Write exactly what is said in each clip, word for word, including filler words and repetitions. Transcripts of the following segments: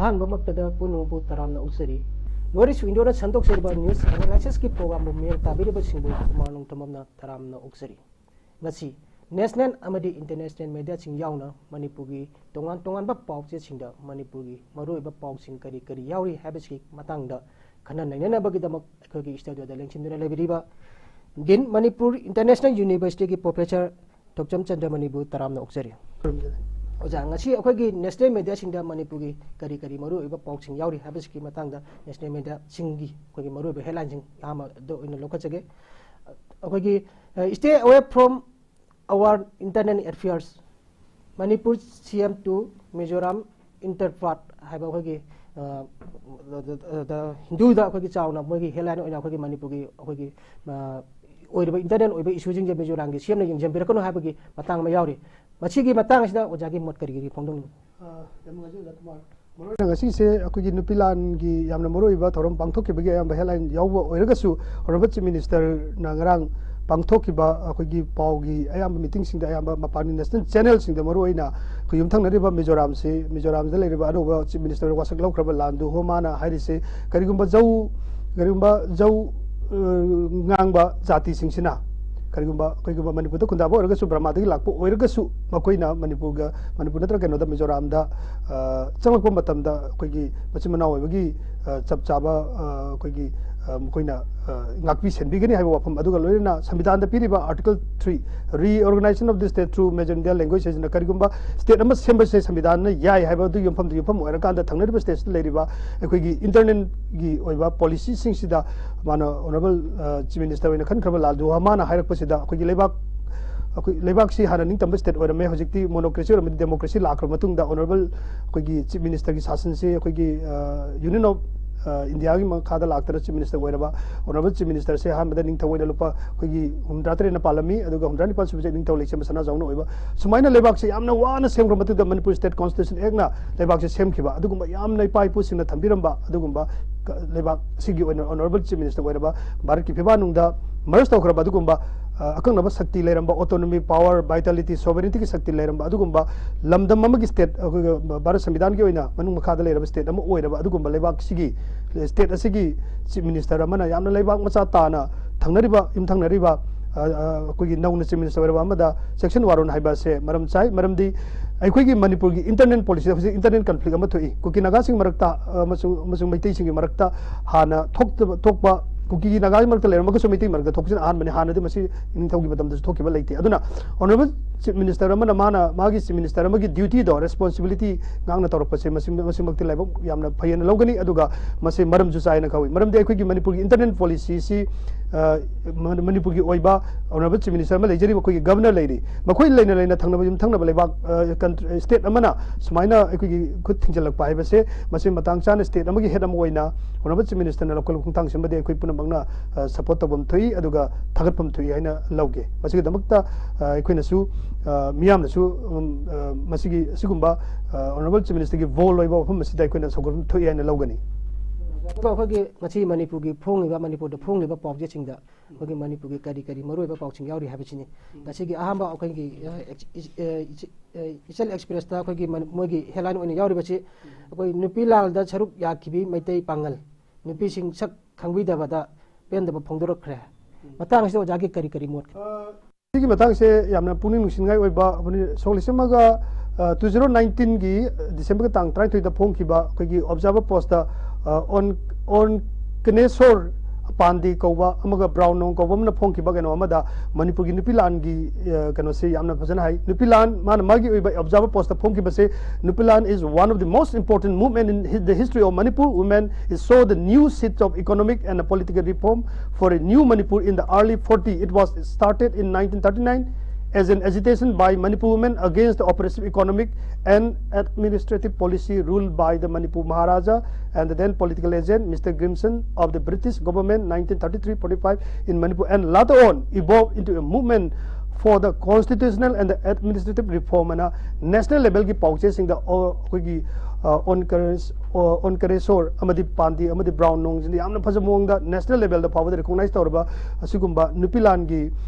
ꯑꯍꯥꯟꯕꯃꯛꯇꯗ ꯄꯨꯝꯅꯃꯛꯄꯨ ꯇꯔꯥꯝꯅ ꯑꯣꯛꯆꯔꯤ꯫ North east ꯋꯤꯟꯗꯣꯅ ꯁꯟꯗꯣꯛꯆꯔꯤꯕ news ꯑꯦꯅꯥꯂꯥꯏꯁꯤꯁꯀꯤ ꯄ꯭ꯔꯣꯒ꯭ꯔꯥꯝꯕꯨ ꯃꯤꯠꯌꯦꯡ ꯇꯥꯕꯤꯔꯤꯕꯁꯤꯡꯕꯨ ꯈꯨꯃꯥꯔꯅꯣꯡ ꯊꯝꯕꯝꯅ ꯇꯔꯥꯝꯅ ꯑꯣꯛꯆꯔꯤ꯫ ꯉꯁꯤ ꯅꯦꯁꯅꯦꯜ ꯑꯃꯗꯤ ꯏꯟꯇꯔꯅꯦꯁꯅꯦꯜ ꯃꯦꯗꯤꯌꯥꯁꯤꯡ ꯌꯥꯎꯅ ꯃꯅꯤꯄꯨꯔꯒꯤ ꯇꯣꯉꯥꯟ ꯇꯣꯉꯥꯟꯕ ꯄꯥꯎꯆꯦꯁꯤꯡꯗ ꯃꯅꯤꯄꯨꯔꯒꯤ ꯃꯔꯨꯑꯣꯏꯕ ꯄꯥꯎꯁꯤꯡ ꯀꯔꯤ ꯀꯔꯤ ꯌꯥꯎꯔꯤ ꯍꯥꯏꯕꯁꯤꯒꯤ ꯃꯇꯥꯡꯗ ꯈꯟꯅ ꯅꯩꯅꯅꯕꯒꯤꯗꯃꯛ ꯑꯩꯈꯣꯏꯒꯤ ꯁ꯭ꯇꯨꯗꯤꯑꯣꯗ ꯂꯦꯡꯁꯤꯟꯗꯨꯅ ꯂꯩꯕꯤꯔꯤꯕ ꯗꯤꯟ ꯃꯅꯤꯄꯨꯔ ꯏꯟꯇꯔꯅꯦꯁꯅꯦꯜ ꯌꯨꯅꯤꯚꯔꯁꯤꯇꯤꯒꯤ ꯄ꯭ꯔꯣꯐꯦꯁꯔ ꯊꯣꯛꯆꯝ ꯆꯟꯗ꯭ꯔ ꯃꯅꯤꯕꯨ ꯇꯔꯥꯝꯅ ꯑꯣꯛꯆꯔꯤ꯫ ꯑꯣꯖꯥ, ꯉꯁꯤ ꯑꯩꯈꯣꯏꯒꯤ ꯅꯦꯁꯅꯦꯜ ꯃꯦꯗꯤꯌꯥꯁꯤꯡꯗ ꯃꯅꯤꯄꯨꯔꯒꯤ ꯀꯔꯤ ꯀꯔꯤ ꯃꯔꯨꯑꯣꯏꯕ ꯄꯥꯎꯁꯤꯡ ꯌꯥꯎꯔꯤ ꯍꯥꯏꯕꯁꯤꯒꯤ ꯃꯇꯥꯡꯗ ꯅꯦꯁꯅꯦꯜ ꯃꯦꯗꯤꯌꯥꯁꯤꯡꯒꯤ ꯑꯩꯈꯣꯏꯒꯤ ꯃꯔꯨꯑꯣꯏꯕ ꯍꯦꯗꯂꯥꯏꯟꯁꯤꯡ ꯑꯍꯥꯟꯕꯗ ꯑꯣꯏꯅ ꯂꯧꯈꯠꯆꯒꯦ꯫ ꯑꯩꯈꯣꯏꯒꯤ, ꯑ, "Stay away from our internal affairs, Manipur C M to Mizoram interpart" ꯍꯥꯏꯕ ꯑꯩꯈꯣꯏꯒꯤ, ꯑ, ꯗ, ꯗ, ꯗ, ꯍꯤꯟꯗꯨꯗ ꯑꯩꯈꯣꯏꯒꯤ ꯆꯥꯎꯅ ꯃꯣꯏꯒꯤ ꯍꯦꯗꯂꯥꯏꯟ ꯑꯣꯏꯅ ꯑꯩꯈꯣꯏꯒꯤ ꯃꯅꯤꯄꯨꯔꯒꯤ ꯑꯩꯈꯣꯏꯒꯤ, ꯑ, ꯑꯣꯏꯔꯤꯕ ꯏꯟꯇꯔꯅꯦꯜ ꯑꯣꯏꯕ ꯏꯁꯨꯁꯤꯡꯁꯦ ꯃꯤꯖꯣꯔꯥꯝꯒꯤ ꯁꯤ ꯑꯦꯝꯅ ꯌꯦꯡꯁꯤꯟꯕꯤꯔꯛꯀꯅꯨ ꯍꯥꯏꯕꯒꯤ ꯃꯇꯥꯡ ꯑꯃ ꯌꯥꯎꯔꯤ꯫ ꯃꯁꯤꯒꯤ ꯃꯇꯥꯡ ꯑꯁꯤꯗ ꯑꯣꯖꯥꯒꯤ ꯃꯣꯠ ꯀꯔꯤ ꯀꯔꯤ ꯐꯣꯡꯗꯣꯛꯅꯤꯡꯕ? ꯑ, ꯌꯥꯝ ꯅꯨꯡꯉꯥꯏꯖꯩ ꯑꯣꯖꯥ ꯀꯨꯃꯥꯔ꯫ ꯃꯔꯨꯑꯣꯏꯅ ꯉꯁꯤꯁꯦ ꯑꯩꯈꯣꯏꯒꯤ ꯅꯨꯄꯤ ꯂꯥꯟꯒꯤ ꯌꯥꯝꯅ ꯃꯔꯨꯑꯣꯏꯕ ꯊꯧꯔꯝ ꯄꯥꯡꯊꯣꯛꯈꯤꯕꯒꯤ ꯑꯌꯥꯝꯕ ꯍꯦꯗꯂꯥꯏꯟ ꯌꯥꯎꯕ ꯑꯣꯏꯔꯒꯁꯨ, ꯑꯣꯅꯔꯦꯕꯜ ꯆꯤꯐ ꯃꯤꯅꯤꯁꯇꯔꯅ ꯉꯔꯥꯡ ꯄꯥꯡꯊꯣꯛꯈꯤꯕ ꯑꯩꯈꯣꯏꯒꯤ ꯄꯥꯎꯒꯤ ꯑꯌꯥꯝꯕ ꯃꯤꯇꯤꯡꯁꯤꯡꯗ ꯑꯌꯥꯝꯕ ꯃꯄꯥꯟꯒꯤ ꯅꯦꯁꯅꯦꯜ ꯆꯦꯅꯦꯜꯁꯤꯡꯗ ꯃꯔꯨꯑꯣꯏꯅ ꯑꯩꯈꯣꯏ ꯌꯨꯝꯊꯪꯅꯔꯤꯕ ꯃꯤꯖꯣꯔꯥꯝꯁꯤ, ꯃꯤꯖꯣꯔꯥꯝꯗ ꯂꯩꯔꯤꯕ ꯑꯅꯧꯕ ꯆꯤꯐ ꯃꯤꯅꯤꯁꯇꯔ ꯋꯥꯁꯛ ꯂꯧꯈ꯭ꯔꯕ ꯂꯥꯟꯗꯨ ꯍꯣ ꯃꯥꯅ ꯍꯥꯏꯔꯤꯁꯤ, ꯀꯔꯤꯒꯨꯝꯕ ꯖꯧ, ꯀꯔꯤꯒꯨꯝꯕ ꯖꯧ, ꯑ, ꯉꯥꯡꯕ ꯖꯥꯇꯤꯁꯤꯡꯁꯤꯅ ꯀꯔꯤꯒꯨꯝꯕ, ꯀꯔꯤꯒꯨꯝꯕ ꯃꯅꯤꯄꯨꯔꯗ ꯈꯨꯟꯗꯥꯕ ꯑꯣꯏꯔꯒꯁꯨ, ꯕꯔꯃꯥꯗꯒꯤ ꯂꯥꯛꯄ ꯑꯣꯏꯔꯒꯁꯨ, ꯃꯈꯣꯏꯅ ꯃꯅꯤꯄꯨꯔꯒ, ꯃꯅꯤꯄꯨꯔ ꯅꯠꯇ꯭ꯔꯒ ꯀꯩꯅꯣꯗ, ꯃꯤꯖꯣꯔꯥꯝꯗ, ꯑ, ꯆꯪꯂꯛꯄ ꯃꯇꯝꯗ ꯑꯩꯈꯣꯏꯒꯤ ꯃꯆꯤꯟ ꯃꯅꯥꯎ ꯑꯣꯏꯕꯒꯤ, ꯑ, ꯆꯞ ꯆꯥꯕ, ꯑ, ꯑꯩꯈꯣꯏꯒꯤ, ꯑ, ꯃꯈꯣꯏꯅ, ꯑ, ꯉꯥꯛꯄꯤ ꯁꯦꯟꯕꯤꯒꯅꯤ ꯍꯥꯏꯕ ꯋꯥꯐꯝ, ꯑꯗꯨꯒ ꯂꯣꯏꯅꯅ ꯁꯪꯕꯤꯙꯥꯟꯗ ꯄꯤꯔꯤꯕ Article three, Reorganization of the State through Major Indian Language ꯍꯥꯏꯁꯤꯅ ꯀꯔꯤꯒꯨꯝꯕ ꯁ꯭ꯇꯦꯠ ꯑꯃ ꯁꯦꯝꯕꯁꯦ ꯁꯪꯕꯤꯙꯥꯟꯅ ꯌꯥꯏ ꯍꯥꯏꯕ ꯑꯗꯨꯒꯤ ꯌꯨꯝꯐꯝꯗ ꯌꯨꯝꯐꯝ ꯑꯣꯏꯔꯀꯥꯟꯗ ꯊꯪꯅꯔꯤꯕ ꯁ꯭ꯇꯦꯠꯁꯤꯗ ꯂꯩꯔꯤꯕ ꯑꯩꯈꯣꯏꯒꯤ ꯏꯟꯇꯔꯅꯦꯜꯒꯤ ꯑꯣꯏꯕ ꯄꯣꯂꯤꯁꯤꯁꯤꯡꯁꯤꯗ ꯃꯥꯅ ꯑꯣꯅꯔꯦꯕꯜ, ꯑ, ꯆꯤꯐ ꯃꯤꯅꯤꯁꯇꯔ ꯑꯣꯏꯅ ꯈꯟꯈ꯭ꯔꯕ ꯂꯥꯜꯗꯨ ꯍꯣ ꯃꯥꯅ ꯍꯥꯏꯔꯛꯄꯁꯤꯗ ꯑꯩꯈꯣꯏꯒꯤ ꯂꯩꯕꯥꯛ, ꯑꯩꯈꯣꯏ ꯂꯩꯕꯥꯛꯁꯤ ꯍꯥꯟꯅ ꯅꯤꯡꯇꯝꯕ ꯁ꯭ꯇꯦꯠ ꯑꯣꯏꯔꯝꯃꯦ, ꯍꯧꯖꯤꯛꯇꯤ ꯃꯣꯅꯣꯀ꯭ꯔꯦꯁꯤ ꯑꯣꯏꯔꯝꯃꯦ, ꯗꯦꯃꯣꯀ꯭ꯔꯦꯁꯤ ꯂꯥꯛꯈ꯭ꯔꯕ ꯃꯇꯨꯡꯗ ꯑꯣꯅꯔꯦꯕꯜ ꯑꯩꯈꯣꯏꯒꯤ ꯆꯤꯐ ꯃꯤꯅꯤꯁꯇꯔꯒꯤ ꯁꯥꯁꯟꯁꯤ ꯑꯩꯈꯣꯏꯒꯤ, ꯑ, ꯌꯨꯅꯤꯌꯟ ꯑꯣꯐ, ꯑ, ꯏꯟꯗꯤꯌꯥꯒꯤ ꯃꯈꯥꯗ ꯂꯥꯛꯇꯅ ꯆꯤꯐ ꯃꯤꯅꯤꯁꯇꯔ ꯑꯣꯏꯔꯕ ꯑꯣꯅꯔꯦꯕꯜ ꯆꯤꯐ ꯃꯤꯅꯤꯁꯇꯔꯁꯦ ꯑꯍꯥꯟꯕꯗ ꯅꯤꯡꯊꯧ ꯑꯣꯏꯅ ꯂꯨꯄꯥ ꯑꯩꯈꯣꯏꯒꯤ ꯍꯨꯝꯗ꯭ꯔꯥ ꯇꯔꯦꯠꯅ ꯄꯥꯜꯂꯝꯃꯤ, ꯑꯗꯨꯒ ꯍꯨꯝꯗ꯭ꯔꯥ ꯅꯤꯄꯥꯟ ꯁꯨꯕꯁꯦ ꯅꯤꯡꯊꯧ ꯂꯩꯁꯦꯝꯕ ꯁꯅꯥꯖꯥꯎꯅ ꯑꯣꯏꯕ꯫ ꯁꯨꯃꯥꯏꯅ ꯂꯩꯕꯥꯛꯁꯦ ꯌꯥꯝꯅ ꯋꯥꯅ ꯁꯦꯝꯈ꯭ꯔ ꯃꯇꯨꯡꯗ ꯃꯅꯤꯄꯨꯔ ꯁ꯭ꯇꯦꯠ ꯀꯣꯟꯁꯇꯤꯇ꯭ꯌꯨꯁꯟ ꯑꯦꯛꯅ ꯂꯩꯕꯥꯛꯁꯦ ꯁꯦꯝꯈꯤꯕ, ꯑꯗꯨꯒꯨꯝꯕ ꯌꯥꯝꯅ ꯏꯄꯥ ꯏꯄꯨꯁꯤꯡꯅ ꯊꯝꯕꯤꯔꯝꯕ ꯑꯗꯨꯒꯨꯝꯕ ꯀ-, ꯂꯩꯕꯥꯛ ꯑꯁꯤꯒꯤ ꯑꯣꯏꯅ ꯑꯣꯅꯔꯦꯕꯜ ꯆꯤꯐ ꯃꯤꯅꯤꯁꯇꯔ ꯑꯣꯏꯔꯕ ꯚꯥꯔꯠꯀꯤ ꯐꯤꯕꯥꯛꯅꯨꯡꯗ ꯃꯔꯖ ꯇꯧꯈ꯭ꯔꯕ ꯑꯗꯨꯒꯨꯝꯕ ꯑ, ꯑꯀꯛꯅꯕ ꯁꯛꯇꯤ ꯂꯩꯔꯝꯕ, autonomy power, vitality, sovereigntyꯒꯤ ꯁꯛꯇꯤ ꯂꯩꯔꯝꯕ ꯑꯗꯨꯒꯨꯝꯕ ꯂꯝꯗꯝ ꯑꯃꯒꯤ state, ꯑꯩꯈꯣꯏꯒꯤ ꯚꯥꯔꯠ ꯁꯪꯕꯤꯙꯥꯟꯒꯤ ꯑꯣꯏꯅ ꯃꯅꯨꯡ ꯃꯈꯥꯗ ꯂꯩꯔꯕ state ꯑꯃ ꯑꯣꯏꯔꯕ ꯑꯗꯨꯒꯨꯝꯕ ꯂꯩꯕꯥꯛꯁꯤꯒꯤ state ꯑꯁꯤꯒꯤ chief minister ꯑꯃꯅ ꯌꯥꯝꯅ ꯂꯩꯕꯥꯛ ꯃꯆꯥ ꯇꯥꯅ ꯊꯪꯅꯔꯤꯕ, ꯌꯨꯝꯊꯪꯅꯔꯤꯕ, ꯑ, ꯑ, ꯑꯩꯈꯣꯏꯒꯤ ꯅꯧꯅ chief minister ꯑꯣꯏꯔꯕ ꯑꯃꯗ ꯆꯦꯛꯁꯤꯟ ꯋꯥꯔꯣꯟ ꯍꯥꯏꯕ ꯑꯁꯦ ꯃꯔꯝ ꯆꯥꯏ꯫ ꯃꯔꯝꯗꯤ ꯑꯩꯈꯣꯏꯒꯤ ꯃꯅꯤꯄꯨꯔꯒꯤ internal policyꯗ ꯍꯧꯖꯤꯛ internal conflict ꯑꯃ ꯊꯣꯛꯏ꯫ ꯀꯨꯀꯤ ꯅꯥꯒꯥꯁꯤꯡ ꯃꯔꯛꯇ, ꯑ, ꯑꯃꯁꯨꯡ, ꯑꯃꯁꯨꯡ ꯃꯩꯇꯩꯁꯤꯡꯒꯤ ꯃꯔꯛꯇ ꯍꯥꯟꯅ ꯊꯣꯛꯇꯕ, ꯊꯣꯛꯄ, ꯀꯨꯀꯤ ꯅꯥꯒꯥꯒꯤ ꯃꯔꯛꯇ ꯂꯩꯔꯝꯃꯒꯁꯨ ꯃꯩꯇꯩ ꯃꯔꯛꯇ ꯊꯣꯛꯄꯁꯤꯅ ꯑꯍꯥꯟꯕꯅꯤ꯫ ꯍꯥꯟꯅꯗꯤ ꯃꯁꯤ ꯅꯤꯡꯊꯧꯒꯤ ꯃꯇꯝꯗꯁꯨ ꯊꯣꯛꯈꯤꯕ ꯂꯩꯇꯦ꯫ ꯑꯗꯨꯅ honourable chief minister ꯑꯃꯅ ꯃꯥꯅ ꯃꯥꯒꯤ chief minister ꯑꯃꯒꯤ dutyꯗꯣ, responsibility ꯉꯥꯛꯅ ꯇꯧꯔꯛꯄꯁꯦ ꯃꯁꯤ, ꯃꯁꯤꯃꯛꯇꯤ ꯂꯥꯏꯕꯛ ꯌꯥꯝꯅ ꯐꯩ ꯍꯥꯏꯅ ꯂꯧꯒꯅꯤ꯫ ꯑꯗꯨꯒ ꯃꯁꯤ ꯃꯔꯝꯁꯨ ꯆꯥꯏꯅ ꯈꯜꯂꯤ꯫ ꯃꯔꯝꯗꯤ ꯑꯩꯈꯣꯏꯒꯤ ꯃꯅꯤꯄꯨꯔꯒꯤ internal policyꯁꯤ, ꯑ, ꯃ-, ꯃꯅꯤꯄꯨꯔꯒꯤ ꯑꯣꯏꯕ honourable chief minister ꯑꯃ ꯂꯩꯖꯔꯤꯕ ꯑꯩꯈꯣꯏꯒꯤ governor ꯂꯩꯔꯤ꯫ ꯃꯈꯣꯏ ꯂꯩꯅ ꯂꯩꯅ ꯊꯪꯅꯕ ꯌꯨꯝꯊꯪꯅꯕ ꯂꯩꯕꯥꯛ, ꯑ, country, state ꯑꯃꯅ ꯁꯨꯃꯥꯏꯅ ꯑꯩꯈꯣꯏꯒꯤ ꯈꯨꯠ ꯊꯤꯡꯖꯤꯜꯂꯛꯄ ꯍꯥꯏꯕꯁꯦ, ꯃꯁꯤ ꯃꯇꯥꯡ ꯆꯥꯅ state ꯑꯃꯒꯤ head ꯑꯃ ꯑꯣꯏꯅ honourable chief ministerꯅ ꯂꯧꯈꯠꯂꯛꯄ ꯈꯣꯡꯊꯥꯡꯁꯤꯃꯗꯤ ꯑꯩꯈꯣꯏ ꯄꯨꯝꯅꯃꯛꯅ, ꯑ, support ꯇꯧꯐꯝ ꯊꯣꯛꯏ, ꯑꯗꯨꯒ ꯊꯥꯒꯠꯐꯝ ꯊꯣꯛꯏ ꯍꯥꯏꯅ ꯂꯧꯒꯦ꯫ ꯃꯁꯤꯒꯤꯗꯃꯛꯇ, ꯑ, ꯑꯩꯈꯣꯏꯅꯁꯨ, ꯑ, ꯃꯤꯌꯥꯝꯅꯁꯨ, ꯎꯝ, ꯑ, ꯃꯁꯤꯒꯤ, ꯑꯁꯤꯒꯨꯝꯕ, ꯑ, honourable chief ministerꯒꯤ ꯚꯣꯜ ꯑꯣꯏꯕ ꯋꯥꯐꯝ ꯑꯁꯤꯗ ꯑꯩꯈꯣꯏꯅ ꯁꯧꯒꯠꯐꯝ ꯊꯣꯛꯏ ꯍꯥꯏꯅ ꯂꯧꯒꯅꯤ꯫ ꯑꯗꯣ ꯑꯩꯈꯣꯏꯒꯤ ꯉꯁꯤ ꯃꯅꯤꯄꯨꯔꯒꯤ ꯐꯣꯡꯂꯤꯕ, ꯃꯅꯤꯄꯨꯔꯗ ꯐꯣꯡꯂꯤꯕ ꯄꯥꯎꯆꯦꯁꯤꯡꯗ ꯑꯩꯈꯣꯏꯒꯤ ꯃꯅꯤꯄꯨꯔꯒꯤ ꯀꯔꯤ ꯀꯔꯤ ꯃꯔꯨꯑꯣꯏꯕ ꯄꯥꯎꯁꯤꯡ ꯌꯥꯎꯔꯤ ꯍꯥꯏꯕꯁꯤꯅꯤ꯫ ꯉꯁꯤꯒꯤ ꯑꯍꯥꯟꯕ ꯑꯩꯈꯣꯏꯒꯤ, ꯑ, ꯑꯦꯛꯁ-, ꯑ, ꯏꯆ-, ꯑ, ꯏꯆꯜ ꯑꯦꯛꯁꯄ꯭ꯔꯦꯁꯇ ꯑꯩꯈꯣꯏꯒꯤ ꯃꯅꯤ-, ꯃꯣꯏꯒꯤ headline ꯑꯣꯏꯅ ꯌꯥꯎꯔꯤꯕꯁꯤ ꯑꯩꯈꯣꯏ ꯅꯨꯄꯤ ꯂꯥꯟꯗ ꯁꯔꯨꯛ ꯌꯥꯈꯤꯕꯤ ꯃꯩꯇꯩ ꯄꯥꯉꯜ ꯅꯨꯄꯤꯁꯤꯡ ꯁꯛ ꯈꯪꯕꯤꯗꯕꯗ ꯄꯦꯟꯗꯕ ꯐꯣꯡꯗꯣꯔꯛꯈ꯭ꯔꯦ꯫ ꯃꯇꯥꯡ ꯑꯁꯤꯗ ꯑꯣꯖꯥꯒꯤ ꯀꯔꯤ ꯀꯔꯤ ꯃꯣꯠ? ꯑ, ꯁꯤꯒꯤ ꯃꯇꯥꯡꯁꯦ ꯌꯥꯝꯅ ꯄꯨꯛꯅꯤꯡ ꯅꯨꯡꯁꯤꯅꯤꯡꯉꯥꯏ ꯑꯣꯏꯕ, ꯁꯣꯛꯂꯤꯁꯤꯃꯒ, ꯑ, two zero nineteenꯒꯤ Decemberꯒꯤ ꯇꯥꯡ ꯇꯔꯥꯅꯤꯊꯣꯏꯗ ꯐꯣꯡꯈꯤꯕ ꯑꯩꯈꯣꯏꯒꯤ observer postꯇ, ꯑ, ꯑꯣꯟ-, ꯑꯣꯟꯀꯅꯦꯁꯣꯔ ꯄꯥꯟꯗꯦ ꯀꯧꯕ ꯑꯃꯒ ꯕ꯭ꯔꯥꯎꯟ ꯅꯣꯡ ꯀꯧꯕ ꯑꯃꯅ ꯐꯣꯡꯈꯤꯕ ꯀꯩꯅꯣ ꯑꯃꯗ ꯃꯅꯤꯄꯨꯔꯒꯤ ꯅꯨꯄꯤ ꯂꯥꯟꯒꯤ, ꯑ, ꯀꯩꯅꯣꯁꯦ ꯌꯥꯝꯅ ꯐꯖꯅ ꯍꯥꯏ꯫ ꯅꯨꯄꯤ ꯂꯥꯟ, ꯃꯥꯅ ꯃꯥꯒꯤ ꯑꯣꯏꯕ observer postꯇ ꯐꯣꯡꯈꯤꯕꯁꯦ, "Nupilan is one of the most important movement in hi-, the history of Manipur. Women is saw the new seeds of economic and political reform for a new Manipur in the early forty. It was started in nineteen thirty-nine as an agitation by Manipur women against the oppressive economic and administrative policy ruled by the Manipur Maharaja and the then political agent Mister Grimson of the British government, nineteen thirty-three forty-five in Manipur, and later on evolved into a movement for the constitutional and the administrative reform ꯑꯅ national ꯂꯦꯚꯦꯜꯒꯤ ꯄꯥꯎꯆꯦꯁꯤꯡꯗ ꯑꯣ-, ꯑꯩꯈꯣꯏꯒꯤ ꯑꯣꯟꯀꯔꯦꯁꯣꯔ ꯑꯃꯗꯤ ꯄꯥꯟꯗꯤ ꯑꯃꯗꯤ brown ꯅꯣꯡꯁꯤꯅ ꯌꯥꯝꯅ ꯐꯖꯕ ꯃꯑꯣꯡꯗ national ꯂꯦꯚꯦꯜꯗ ꯐꯥꯎꯕꯗ recognise ꯇꯧꯔꯕ ꯑꯁꯤꯒꯨꯝꯕ ꯅꯨꯄꯤ ꯂꯥꯟꯒꯤ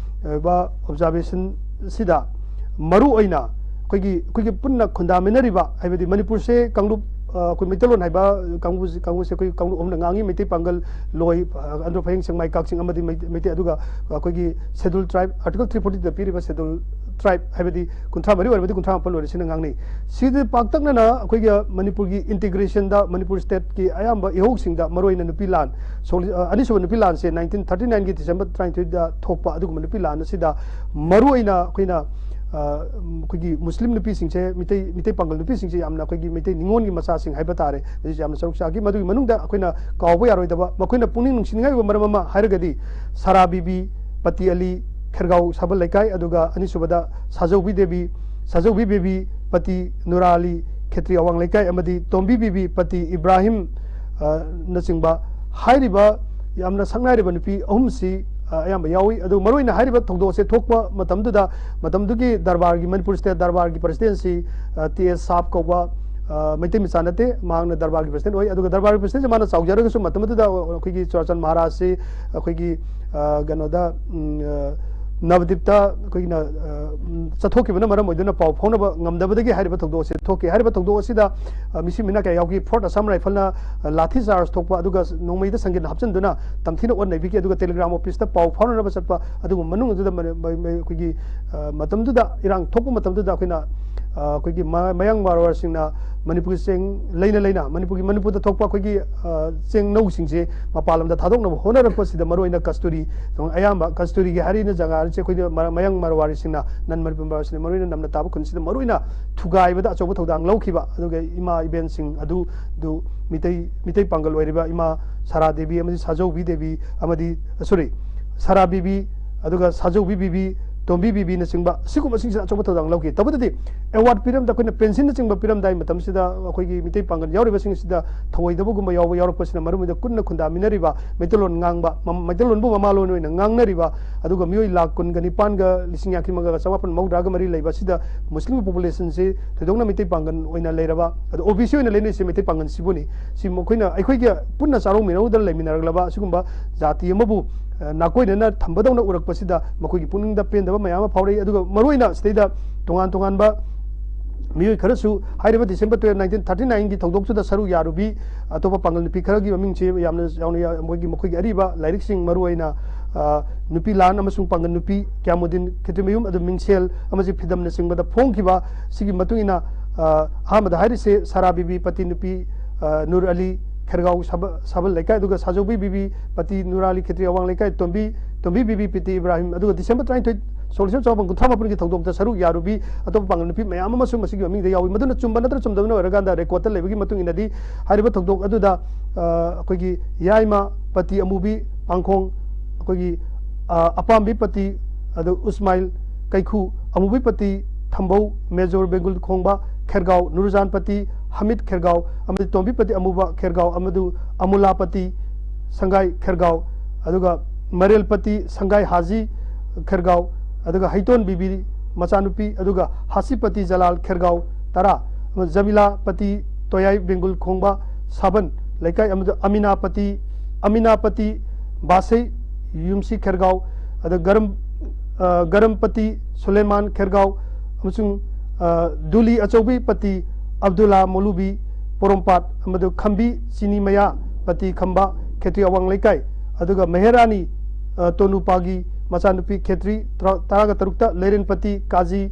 ꯑꯣꯏꯕ ꯑꯣꯕꯖꯥꯔꯕꯦꯁꯟꯁꯤꯗ ꯃꯔꯨ ꯑꯣꯏꯅ ꯑꯩꯈꯣꯏꯒꯤ, ꯑꯩꯈꯣꯏꯒꯤ ꯄꯨꯟꯅ ꯈꯨꯟꯗꯥꯃꯤꯟꯅꯔꯤꯕ, ꯍꯥꯏꯕꯗꯤ ꯃꯅꯤꯄꯨꯔꯁꯦ ꯀꯥꯡꯂꯨꯞ, ꯑ, ꯑꯩꯈꯣꯏ ꯃꯩꯇꯩꯂꯣꯟ ꯍꯥꯏꯕ ꯀꯥꯡꯕꯨꯁꯤ, ꯀꯥꯡꯕꯨꯁꯦ ꯑꯩꯈꯣꯏ ꯀꯥꯡꯂꯨꯞ ꯑꯍꯨꯝꯅ ꯉꯥꯡꯉꯤ: ꯃꯩꯇꯩ ꯄꯥꯡꯒꯜ, ꯂꯣꯏ, ꯑ, ꯑꯟꯗ꯭ꯔꯣ, ꯐꯌꯦꯡ, ꯁꯦꯡꯃꯥꯏ, ꯀꯛꯆꯤꯡ ꯑꯃꯗꯤ ꯃꯩ-, ꯃꯩꯇꯩ꯫ ꯑꯗꯨꯒ ꯑꯩꯈꯣꯏꯒꯤ ꯁꯦꯗꯨꯜ ꯇ꯭ꯔꯥꯏꯕ, ꯑꯥꯔꯇꯤꯀꯜ ꯊ꯭ꯔꯤ ꯐꯣꯔꯇꯤꯗ ꯄꯤꯔꯤꯕ ꯁꯦꯗꯨꯜ ꯇ꯭ꯔꯥꯏꯕ, ꯍꯥꯏꯕꯗꯤ ꯀꯨꯟꯊ꯭ꯔꯥ ꯃꯔꯤ ꯑꯣꯏꯔꯕꯗꯤ ꯀꯨꯟꯊ꯭ꯔꯥ ꯃꯥꯄꯜ ꯑꯣꯏꯔꯁꯤꯅ ꯉꯥꯡꯅꯩ꯫ ꯁꯤꯗ ꯄꯥꯛꯇꯛꯅꯅ ꯑꯩꯈꯣꯏꯒꯤ ꯃꯅꯤꯄꯨꯔꯒꯤ ꯏꯟꯇꯤꯒ꯭ꯔꯦꯁꯟꯗ ꯃꯅꯤꯄꯨꯔ ꯁ꯭ꯇꯦꯠꯀꯤ ꯑꯌꯥꯝꯕ ꯏꯍꯧꯁꯤꯡꯗ, ꯃꯔꯨꯑꯣꯏꯅ ꯅꯨꯄꯤ ꯂꯥꯟ, ꯁꯣꯛꯂꯤ-, ꯑ, ꯑꯅꯤꯁꯨꯕ ꯅꯨꯄꯤ ꯂꯥꯟꯁꯦ ꯅꯥꯏꯟꯇꯤꯟ ꯊꯥꯔꯇꯤ ꯅꯥꯏꯟꯒꯤ ꯗꯤꯁꯦꯝꯕꯔ ꯇꯔꯥꯅꯤꯊꯣꯏꯗ ꯊꯣꯛꯄ ꯑꯗꯨꯒꯨꯝꯕ ꯅꯨꯄꯤ ꯂꯥꯟ ꯑꯁꯤꯗ ꯃꯔꯨꯑꯣꯏꯅ ꯑꯩꯈꯣꯏꯅ, ꯑ, ꯑꯩꯈꯣꯏꯒꯤ ꯃꯨꯁꯂꯤꯝ ꯅꯨꯄꯤꯁꯤꯡꯁꯦ, ꯃꯤꯇꯩ, ꯃꯤꯇꯩ ꯄꯥꯡꯒꯜ ꯅꯨꯄꯤꯁꯤꯡꯁꯦ ꯌꯥꯝꯅ ꯑꯩꯈꯣꯏꯒꯤ ꯃꯩꯇꯩ ꯅꯤꯉꯣꯜꯒꯤ ꯃꯆꯥꯁꯤꯡ ꯍꯥꯏꯕ ꯇꯥꯔꯦ, ꯃꯁꯤꯁꯨ ꯌꯥꯝꯅ ꯁꯔꯨꯛ ꯆꯥꯈꯤ꯫ ꯃꯗꯨꯒꯤ ꯃꯅꯨꯡꯗ ꯑꯩꯈꯣꯏꯅ ꯀꯥꯎꯕ ꯌꯥꯔꯣꯏꯗꯕ, ꯃꯈꯣꯏꯅ ꯄꯨꯛꯅꯤꯡ ꯅꯨꯡꯁꯤꯅꯤꯡꯉꯥꯏ ꯑꯣꯏꯕ ꯃꯔꯝ ꯑꯃ ꯍꯥꯏꯔꯒꯗꯤ ꯁꯥꯔꯥ ꯕꯤꯕꯤ, ꯄꯇꯤ ꯑꯂꯤ, ꯈꯦꯔꯒꯥꯎ ꯁꯥꯕꯜ ꯂꯩꯀꯥꯏ, ꯑꯗꯨꯒ ꯑꯅꯤꯁꯨꯕꯗ ꯁꯥꯖꯧꯕꯤ ꯗꯦꯕꯤ, ꯁꯥꯖꯧꯕꯤ ꯕꯦꯕꯤ, ꯄꯇꯤ ꯅꯨꯔꯥ ꯑꯂꯤ, ꯈꯦꯇ꯭ꯔꯤ ꯑꯋꯥꯡ ꯂꯩꯀꯥꯏ, ꯑꯃꯗꯤ ꯇꯣꯝꯕꯤ ꯕꯤꯕꯤ, ꯄꯇꯤ ꯏꯕ꯭ꯔꯥꯍꯤꯝ, ꯑ, ꯅꯆꯤꯡꯕ ꯍꯥꯏꯔꯤꯕ ꯌꯥꯝꯅ ꯁꯛꯅꯥꯏꯔꯕ ꯅꯨꯄꯤ ꯑꯍꯨꯝꯁꯤ, ꯑ, ꯑꯌꯥꯝꯕ ꯌꯥꯎꯏ꯫ ꯑꯗꯨ ꯃꯔꯨꯑꯣꯏꯅ ꯍꯥꯏꯔꯤꯕ ꯊꯧꯗꯣꯛ ꯑꯁꯦ ꯊꯣꯛꯄ ꯃꯇꯝꯗꯨꯗ, ꯃꯇꯝꯗꯨꯒꯤ ꯗꯔꯕꯥꯔꯒꯤ, ꯃꯅꯤꯄꯨꯔ ꯁ꯭ꯇꯦꯠ ꯗꯔꯕꯥꯔꯒꯤ ꯄ꯭ꯔꯁꯤꯗꯦꯟꯁꯤ, ꯑ, ꯇꯤ ꯑꯦꯁ ꯁꯥꯞ ꯀꯧꯕ, ꯑ, ꯃꯩꯇꯩ ꯃꯆꯥ ꯅꯠꯇꯦ, ꯃꯍꯥꯛꯅ ꯗꯔꯕꯥꯔꯒꯤ ꯄ꯭ꯔꯁꯤꯗꯦꯟ ꯑꯣꯏ꯫ ꯑꯗꯨꯒ ꯗꯔꯕꯥꯔꯒꯤ ꯄ꯭ꯔꯁꯤꯗꯦꯟꯁꯦ ꯃꯥꯅ ꯆꯥꯎꯖꯔꯒꯁꯨ ꯃꯇꯝ ꯑꯗꯨꯗ ꯑꯩꯈꯣꯏꯒꯤ ꯆꯨꯔꯥꯆꯥꯟ ꯃꯍꯥꯔꯥꯖꯁꯤ ꯑꯩꯈꯣꯏꯒꯤ, ꯑ, ꯀꯩꯅꯣꯗ, ꯎꯝ, ꯑ, ꯅꯕꯗꯤꯞꯇ ꯑꯩꯈꯣꯏꯒꯤꯅ, ꯑ, ꯎꯝ, ꯆꯠꯊꯣꯛꯈꯤꯕꯅ ꯃꯔꯝ ꯑꯣꯏꯗꯨꯅ ꯄꯥꯎ ꯐꯥꯎꯅꯕ ꯉꯝꯗꯕꯗꯒꯤ ꯍꯥꯏꯔꯤꯕ ꯊꯧꯗꯣꯛ ꯑꯁꯤ ꯊꯣꯛꯈꯤ꯫ ꯍꯥꯏꯔꯤꯕ ꯊꯧꯗꯣꯛ ꯑꯁꯤꯗ, ꯑ, ꯃꯤꯁꯤ ꯃꯤꯅ ꯀꯌꯥ ꯌꯥꯎꯈꯤ? ꯐꯣꯔꯠ ꯑꯁꯥꯝ ꯔꯥꯏꯐꯜꯅ, ꯑ, ꯂꯥꯊꯤ ꯆꯥꯔꯖ ꯊꯣꯛꯄ, ꯑꯗꯨꯒ ꯅꯣꯡꯃꯩꯗ ꯁꯪꯒꯤꯟ ꯍꯥꯞꯆꯤꯟꯗꯨꯅ ꯇꯝꯊꯤꯅ ꯑꯣꯠ ꯅꯩꯕꯤꯈꯤ꯫ ꯑꯗꯨꯒ ꯇꯦꯂꯤꯒ꯭ꯔꯥꯝ ꯑꯣꯐꯤꯁꯇ ꯄꯥꯎ ꯐꯥꯎꯅꯅꯕ ꯆꯠꯄ ꯑꯗꯨꯒꯨꯝꯕ ꯃꯅꯨꯡ ꯑꯗꯨꯗ ꯃ-, ꯃ-, ꯃ-, ꯑꯩꯈꯣꯏꯒꯤ, ꯑ, ꯃꯇꯝꯗꯨꯗ, ꯏꯔꯥꯡ ꯊꯣꯛꯄ ꯃꯇꯝꯗꯨꯗ ꯑꯩꯈꯣꯏꯅ, ꯑ, ꯑꯩꯈꯣꯏꯒꯤ ꯃ-, ꯃꯌꯥꯡ ꯃꯥꯔꯋꯥꯔꯁꯤꯡꯅ ꯃꯅꯤꯄꯨꯔꯒꯤ ꯆꯦꯡ ꯂꯩꯅ ꯂꯩꯅ ꯃꯅꯤꯄꯨꯔꯒꯤ, ꯃꯅꯤꯄꯨꯔꯗ ꯊꯣꯛꯄ ꯑꯩꯈꯣꯏꯒꯤ, ꯑ, ꯆꯦꯡꯅꯧꯁꯤꯡꯁꯦ ꯃꯄꯥꯟ ꯂꯝꯗ ꯊꯥꯗꯣꯛꯅꯕ ꯍꯣꯠꯅꯔꯛꯄꯁꯤꯗ, ꯃꯔꯨꯑꯣꯏꯅ ꯀꯁꯇꯨꯔꯤ, ꯑꯌꯥꯝꯕ ꯀꯁꯇꯨꯔꯤꯒꯤ ꯍꯥꯏꯔꯤꯅ ꯖꯒꯥꯁꯦ ꯑꯩꯈꯣꯏꯒꯤ ꯃ-, ꯃꯌꯥꯡ ꯃꯥꯔꯋꯥꯔꯤꯁꯤꯡꯅ, ꯅꯟ ꯃꯅꯤꯄꯨꯔ ꯃꯥꯔꯋꯥꯔꯁꯤꯡꯅ ꯃꯔꯨꯑꯣꯏꯅ ꯅꯝꯅ ꯇꯥꯕ ꯈꯨꯟꯁꯤꯗ ꯃꯔꯨꯑꯣꯏꯅ ꯊꯨꯒꯥꯏꯕꯗ ꯑꯆꯧꯕ ꯊꯧꯗꯥꯡ ꯂꯧꯈꯤꯕ꯫ ꯑꯗꯨꯒ ꯏꯃꯥ ꯏꯕꯦꯟꯁꯤꯡ ꯑꯗꯨ, ꯑꯗꯨ ꯃꯤꯇꯩ, ꯃꯤꯇꯩ ꯄꯥꯡꯒꯜ ꯑꯣꯏꯔꯤꯕ ꯏꯃꯥ ꯁꯥꯔꯥ ꯗꯦꯕꯤ ꯑꯃꯗꯤ ꯁꯥꯖꯧꯕꯤ ꯗꯦꯕꯤ ꯑꯃꯗꯤ, ꯁꯣꯔꯤ, ꯁꯥꯔꯥ ꯕꯤꯕꯤ, ꯑꯗꯨꯒ ꯁꯥꯖꯧꯕꯤ ꯕꯤꯕꯤ, ꯇꯣꯝꯕꯤ ꯕꯤꯕꯤꯅꯆꯤꯡꯕ ꯁꯤꯒꯨꯝꯕꯁꯤꯡꯁꯤꯅ ꯑꯆꯧꯕ ꯊꯧꯗꯥꯡ ꯂꯧꯈꯤ꯫ ꯇꯧꯕꯇꯗꯤ ꯑꯦꯋꯥꯔꯗ ꯄꯤꯔꯝꯗ ꯑꯩꯈꯣꯏꯅ ꯄꯦꯟꯁꯤꯜꯅꯆꯤꯡꯕ ꯄꯤꯔꯝꯗꯥꯏ ꯃꯇꯝꯁꯤꯗ ꯑꯩꯈꯣꯏꯒꯤ ꯃꯤꯇꯩ ꯄꯥꯡꯒꯜ ꯌꯥꯎꯔꯤꯕꯁꯤꯡ ꯑꯁꯤꯗ ꯊꯧꯑꯣꯏꯗꯕꯒꯨꯝꯕ ꯌꯥꯎꯕ ꯌꯥꯎꯔꯛꯄꯁꯤꯅ ꯃꯔꯝ ꯑꯣꯏꯔꯒ ꯀꯨꯟꯅ ꯈꯨꯟꯗꯥꯃꯤꯟꯅꯔꯤꯕ ꯃꯩꯇꯩꯂꯣꯟ ꯉꯥꯡꯕ, ꯃ-, ꯃꯩꯇꯩꯂꯣꯟꯕꯨ ꯃꯃꯥꯂꯣꯟ ꯑꯣꯏꯅ ꯉꯥꯡꯅꯔꯤꯕ, ꯑꯗꯨꯒ ꯃꯤꯑꯣꯏ ꯂꯥꯈ ꯀꯨꯟꯒ ꯅꯤꯄꯥꯟꯒ ꯂꯤꯁꯤꯡ ꯌꯥꯡꯈꯩ ꯃꯉꯥꯒ ꯆꯃꯥꯄꯟ ꯃꯧꯗ꯭ꯔꯥꯒ ꯃꯔꯤ ꯂꯩꯕ ꯑꯁꯤꯗ ꯃꯨꯁꯂꯤꯝ ꯄꯣꯄꯨꯂꯦꯁꯟꯁꯤ ꯊꯣꯏꯗꯣꯛꯅ ꯃꯤꯇꯩ ꯄꯥꯡꯒꯜ ꯑꯣꯏꯅ ꯂꯩꯔꯕ, ꯑꯗꯣ ꯑꯣ ꯕꯤ ꯁꯤ ꯑꯣꯏꯅ ꯂꯩꯅꯔꯤꯁꯦ ꯃꯩꯇꯩ ꯄꯥꯡꯒꯜꯁꯤꯕꯨꯅꯤ꯫ ꯁꯤ ꯃꯈꯣꯏꯅ ꯑꯩꯈꯣꯏꯒ ꯄꯨꯟꯅ ꯆꯥꯔꯣꯡꯃꯤꯟꯅꯧꯗ ꯂꯩꯃꯤꯟꯅꯔꯛꯂꯕ ꯑꯁꯤꯒꯨꯝꯕ ꯖꯥꯇꯤ ꯑꯃꯕꯨ, ꯑ, ꯅꯥꯀꯣꯏꯅꯅ ꯊꯝꯕꯗꯧꯅ ꯎꯔꯛꯄꯁꯤꯗ ꯃꯈꯣꯏꯒꯤ ꯄꯨꯛꯅꯤꯡꯗ ꯄꯦꯟꯗꯕ ꯃꯌꯥꯝ ꯑꯃ ꯐꯥꯎꯔꯛꯏ꯫ ꯑꯗꯨꯒ ꯃꯔꯨꯑꯣꯏꯅ ꯁꯤꯗꯩꯗ ꯇꯣꯉꯥꯟ ꯇꯣꯉꯥꯟꯕ ꯃꯤꯑꯣꯏ ꯈꯔꯁꯨ ꯍꯥꯏꯔꯤꯕ December twelve, nineteen thirty nineꯒꯤ ꯊꯧꯗꯣꯛꯇꯨꯗ ꯁꯔꯨꯛ ꯌꯥꯔꯨꯕꯤ ꯑꯇꯣꯞꯄ ꯄꯥꯡꯒꯜ ꯅꯨꯄꯤ ꯈꯔꯒꯤ ꯃꯃꯤꯡꯁꯦ ꯌꯥꯝꯅ ꯌꯥꯎꯅ ꯌꯥ-, ꯃꯈꯣꯏꯒꯤ, ꯃꯈꯣꯏꯒꯤ ꯑꯔꯤꯕ ꯂꯥꯏꯔꯤꯛꯁꯤꯡ, ꯃꯔꯨꯑꯣꯏꯅ, ꯑ, ꯅꯨꯄꯤ ꯂꯥꯟ ꯑꯃꯁꯨꯡ ꯄꯥꯡꯒꯜ ꯅꯨꯄꯤ, ꯀ꯭ꯌꯥꯃꯨꯗꯤꯟ ꯈꯦꯇ꯭ꯔꯤꯃꯌꯨꯝ, ꯑꯗꯨ ꯃꯤꯡꯁꯦꯜ ꯑꯃꯁꯨꯡ ꯐꯤꯗꯝꯅꯆꯤꯡꯕꯗ ꯐꯣꯡꯈꯤꯕ꯫ ꯁꯤꯒꯤ ꯃꯇꯨꯡ ꯏꯟꯅ, ꯑ, ꯑꯍꯥꯟꯕꯗ ꯍꯥꯏꯔꯤꯁꯦ ꯁꯥꯔꯥ ꯕꯤꯕꯤ ꯄꯇꯤ ꯅꯨꯄꯤ, ꯑ, ꯅꯨꯔ ꯑꯂꯤ ꯈꯦꯔꯒꯥꯎ ꯁꯥꯕ-, ꯁꯥꯕꯜ ꯂꯩꯀꯥꯏ, ꯑꯗꯨꯒ ꯁꯥꯖꯧꯕꯤ ꯕꯤꯕꯤ ꯄꯇꯤ ꯅꯨꯔ ꯑꯂꯤ ꯈꯦꯇ꯭ꯔꯤ ꯑꯋꯥꯡ ꯂꯩꯀꯥꯏ, ꯇꯣꯝꯕꯤ, ꯇꯣꯝꯕꯤ ꯕꯤꯕꯤ ꯄꯇꯤ ꯏꯕ꯭ꯔꯥꯍꯤꯝ, ꯑꯗꯨꯒ December twenty-three, ꯁꯣꯛꯂꯤꯁꯟ ꯆꯃꯥꯄꯟ ꯀꯨꯟꯊ꯭ꯔꯥ ꯃꯥꯄꯟꯒꯤ ꯊꯧꯗꯣꯛꯇ ꯁꯔꯨꯛ ꯌꯥꯔꯨꯕꯤ ꯑꯇꯣꯞꯄ ꯄꯥꯡꯒꯜ ꯅꯨꯄꯤ ꯃꯌꯥꯝ ꯑꯃꯁꯨ ꯃꯁꯤꯒꯤ ꯃꯃꯤꯡꯗ ꯌꯥꯎꯏ꯫ ꯃꯗꯨꯅ ꯆꯨꯝꯕ ꯅꯠꯇ꯭ꯔ ꯆꯨꯝꯗꯕꯅ ꯑꯣꯏꯔꯀꯥꯟꯗ ꯔꯦꯀꯣꯔꯠꯇ ꯂꯩꯕꯒꯤ ꯃꯇꯨꯡ ꯏꯟꯅꯗꯤ ꯍꯥꯏꯔꯤꯕ ꯊꯧꯗꯣꯛ ꯑꯗꯨꯗ, ꯑ, ꯑꯩꯈꯣꯏꯒꯤ ꯌꯥꯏꯃ ꯄꯇꯤ ꯑꯃꯨꯕꯤ ꯄꯥꯡꯈꯣꯡ, ꯑꯩꯈꯣꯏꯒꯤ, ꯑ, ꯑꯄꯥꯝꯕꯤ ꯄꯇꯤ, ꯑꯗꯨ ꯎꯁꯃꯥꯏꯜ ꯀꯩꯈꯨ, ꯑꯃꯨꯕꯤ ꯄꯇꯤ ꯊꯝꯕꯧ, ꯃꯦꯖꯣꯔ ꯕꯦꯡꯒꯨꯜ ꯈꯣꯡꯕ ꯈꯦꯔꯒꯥꯎ, ꯅꯨꯔꯖꯥꯟ ꯄꯇꯤ ꯍꯃꯤꯗ ꯈꯦꯔꯒꯥꯎ, ꯑꯃꯗꯤ ꯇꯣꯝꯕꯤ ꯄꯇꯤ ꯑꯃꯨꯕ ꯈꯦꯔꯒꯥꯎ, ꯑꯃꯗꯨ ꯑꯃꯨꯂꯥ ꯄꯇꯤ ꯁꯪꯒꯥꯏ ꯈꯦꯔꯒꯥꯎ, ꯑꯗꯨꯒ ꯃꯔꯦꯜ ꯄꯇꯤ ꯁꯪꯒꯥꯏ ꯍꯥꯖꯤ ꯈꯦꯔꯒꯥꯎ, ꯑꯗꯨꯒ ꯍꯩꯇꯣꯟ ꯕꯤꯕꯤ ꯃꯆꯥꯅꯨꯄꯤ, ꯑꯗꯨꯒ ꯍꯥꯁꯤꯄꯇꯤ ꯖꯂꯥꯜ ꯈꯦꯔꯒꯥꯎ ꯇꯔꯥ, ꯑꯃ ꯖꯃꯤꯂꯥ ꯄꯇꯤ ꯇꯣꯌꯥꯏ ꯕꯦꯡꯒꯨꯜ ꯈꯣꯡꯕ ꯁꯥꯕꯟ ꯂꯩꯀꯥꯏ, ꯑꯃꯗꯤ ꯑꯃꯤꯅꯥ ꯄꯇꯤ, ꯑꯃꯤꯅꯥ ꯄꯇꯤ ꯕꯥꯁꯩ ꯌꯨꯝꯁꯤ ꯈꯦꯔꯒꯥꯎ, ꯑꯗ ꯒꯔꯝ, ꯑ, ꯒꯔꯝ ꯄꯇꯤ ꯁꯨꯂꯦꯃꯥꯟ ꯈꯦꯔꯒꯥꯎ, ꯑꯃꯁꯨꯡ, ꯑ, ꯗꯨꯂꯤ ꯑꯆꯧꯕꯤ ꯄꯇꯤ ꯑꯕꯗꯨꯜꯂꯥ ꯃꯣꯂꯨꯕꯤ ꯄꯣꯔꯣꯝꯄꯥꯠ, ꯑꯃꯗꯤ ꯈꯝꯕꯤ ꯆꯤꯅꯤ ꯃꯌꯥ ꯄꯇꯤ ꯈꯝꯕ ꯈꯦꯇ꯭ꯔꯤ ꯑꯋꯥꯡ ꯂꯩꯀꯥꯏ, ꯑꯗꯨꯒ ꯃꯦꯍꯦꯔꯥꯅꯤ, ꯑ, ꯇꯣꯅꯨꯄꯥꯒꯤ ꯃꯆꯥꯅꯨꯄꯤ ꯈꯦꯇ꯭ꯔꯤ ꯇꯔꯥ-, ꯇꯔꯥꯒ ꯇꯔꯨꯛꯇ ꯂꯩꯔꯦꯟ ꯄꯇꯤ ꯀꯥꯖꯤ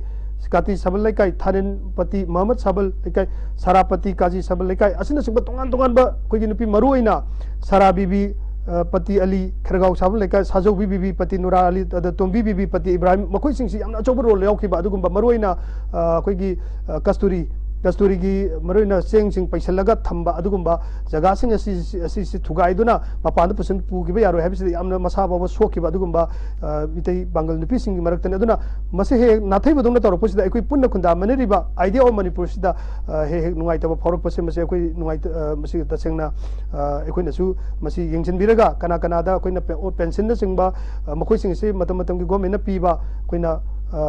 ꯀꯥꯇꯤ ꯁꯥꯕꯜ ꯂꯩꯀꯥꯏ, ꯊꯥꯔꯦꯟ ꯄꯇꯤ ꯃꯍꯃꯗ ꯁꯥꯕꯜ ꯂꯩꯀꯥꯏ, ꯁꯥꯔꯥ ꯄꯇꯤ ꯀꯥꯖꯤ ꯁꯥꯕꯜ ꯂꯩꯀꯥꯏ ꯑꯁꯤꯅꯆꯤꯡꯕ ꯇꯣꯉꯥꯟ ꯇꯣꯉꯥꯟꯕ ꯑꯩꯈꯣꯏꯒꯤ ꯅꯨꯄꯤ ꯃꯔꯨꯑꯣꯏꯅ ꯁꯥꯔꯥ ꯕꯤꯕꯤ, ꯑ, ꯄꯇꯤ ꯑꯂꯤ ꯈꯦꯔꯒꯥꯎ ꯁꯥꯕꯜ ꯂꯩꯀꯥꯏ, ꯁꯥꯖꯧꯕꯤ ꯕꯤꯕꯤ ꯄꯇꯤ ꯅꯨꯔꯥ ꯑꯂꯤ, ꯑꯗ ꯇꯣꯝꯕꯤ ꯕꯤꯕꯤ ꯄꯇꯤ ꯏꯕ꯭ꯔꯥꯍꯤꯝ, ꯃꯈꯣꯏꯁꯤꯡꯁꯤ ꯌꯥꯝꯅ ꯑꯆꯧꯕ ꯔꯣꯜ ꯌꯥꯎꯈꯤꯕ꯫ ꯑꯗꯨꯒꯨꯝꯕ ꯃꯔꯨꯑꯣꯏꯅ, ꯑ, ꯑꯩꯈꯣꯏꯒꯤ, ꯑ, ꯀꯁꯇꯨꯔꯤ ꯀꯁꯇꯨꯔꯤꯒꯤ ꯃꯔꯨꯑꯣꯏꯅ ꯆꯦꯡꯁꯤꯡ ꯄꯩꯁꯤꯜꯂꯒ ꯊꯝꯕ ꯑꯗꯨꯒꯨꯝꯕ ꯖꯒꯥꯁꯤꯡ ꯑꯁꯤ, ꯑꯁꯤꯁꯤ ꯊꯨꯒꯥꯏꯗꯨꯅ ꯃꯄꯥꯟꯗ ꯄꯨꯁꯤꯟ-, ꯄꯨꯈꯤꯕ ꯌꯥꯔꯣꯏ ꯍꯥꯏꯕꯁꯤꯗ ꯌꯥꯝꯅ ꯃꯁꯥ ꯐꯥꯎꯕ ꯁꯣꯛꯈꯤꯕ ꯑꯗꯨꯒꯨꯝꯕ, ꯑ, ꯃꯤꯇꯩ ꯄꯥꯡꯒꯜ ꯅꯨꯄꯤꯁꯤꯡꯒꯤ ꯃꯔꯛꯇꯅꯤ꯫ ꯑꯗꯨꯅ ꯃꯁꯤ ꯍꯦꯛ ꯍꯦꯛ ꯅꯥꯊꯩꯕꯗꯧꯅ ꯇꯧꯔꯛꯄꯁꯤꯗ ꯑꯩꯈꯣꯏ ꯄꯨꯟꯅ ꯈꯨꯟꯗꯥꯃꯤꯟꯅꯔꯤꯕ Idea of ꯃꯅꯤꯄꯨꯔꯁꯤꯗ, ꯑ, ꯍꯦꯛ ꯍꯦꯛ ꯅꯨꯡꯉꯥꯏꯇꯕ ꯐꯥꯎꯔꯛꯄꯁꯦ ꯃꯁꯤ ꯑꯩꯈꯣꯏ ꯅꯨꯡꯉꯥꯏꯇ-, ꯑ, ꯃꯁꯤ ꯇꯁꯦꯡꯅ, ꯑ, ꯑꯩꯈꯣꯏꯅꯁꯨ ꯃꯁꯤ ꯌꯦꯡꯁꯤꯟꯕꯤꯔꯒ ꯀꯅꯥ ꯀꯅꯥꯗ ꯑꯩꯈꯣꯏꯅ ꯄꯦ-, ꯑꯣ, ꯄꯦꯟꯁꯤꯟꯅꯆꯤꯡꯕ, ꯑ, ꯃꯈꯣꯏꯁꯤꯡ ꯑꯁꯤ ꯃꯇꯝ ꯃꯇꯝꯒꯤ ꯒꯣꯔꯃꯦꯟꯅ ꯄꯤꯕ ꯑꯩꯈꯣꯏꯅ, ꯑ,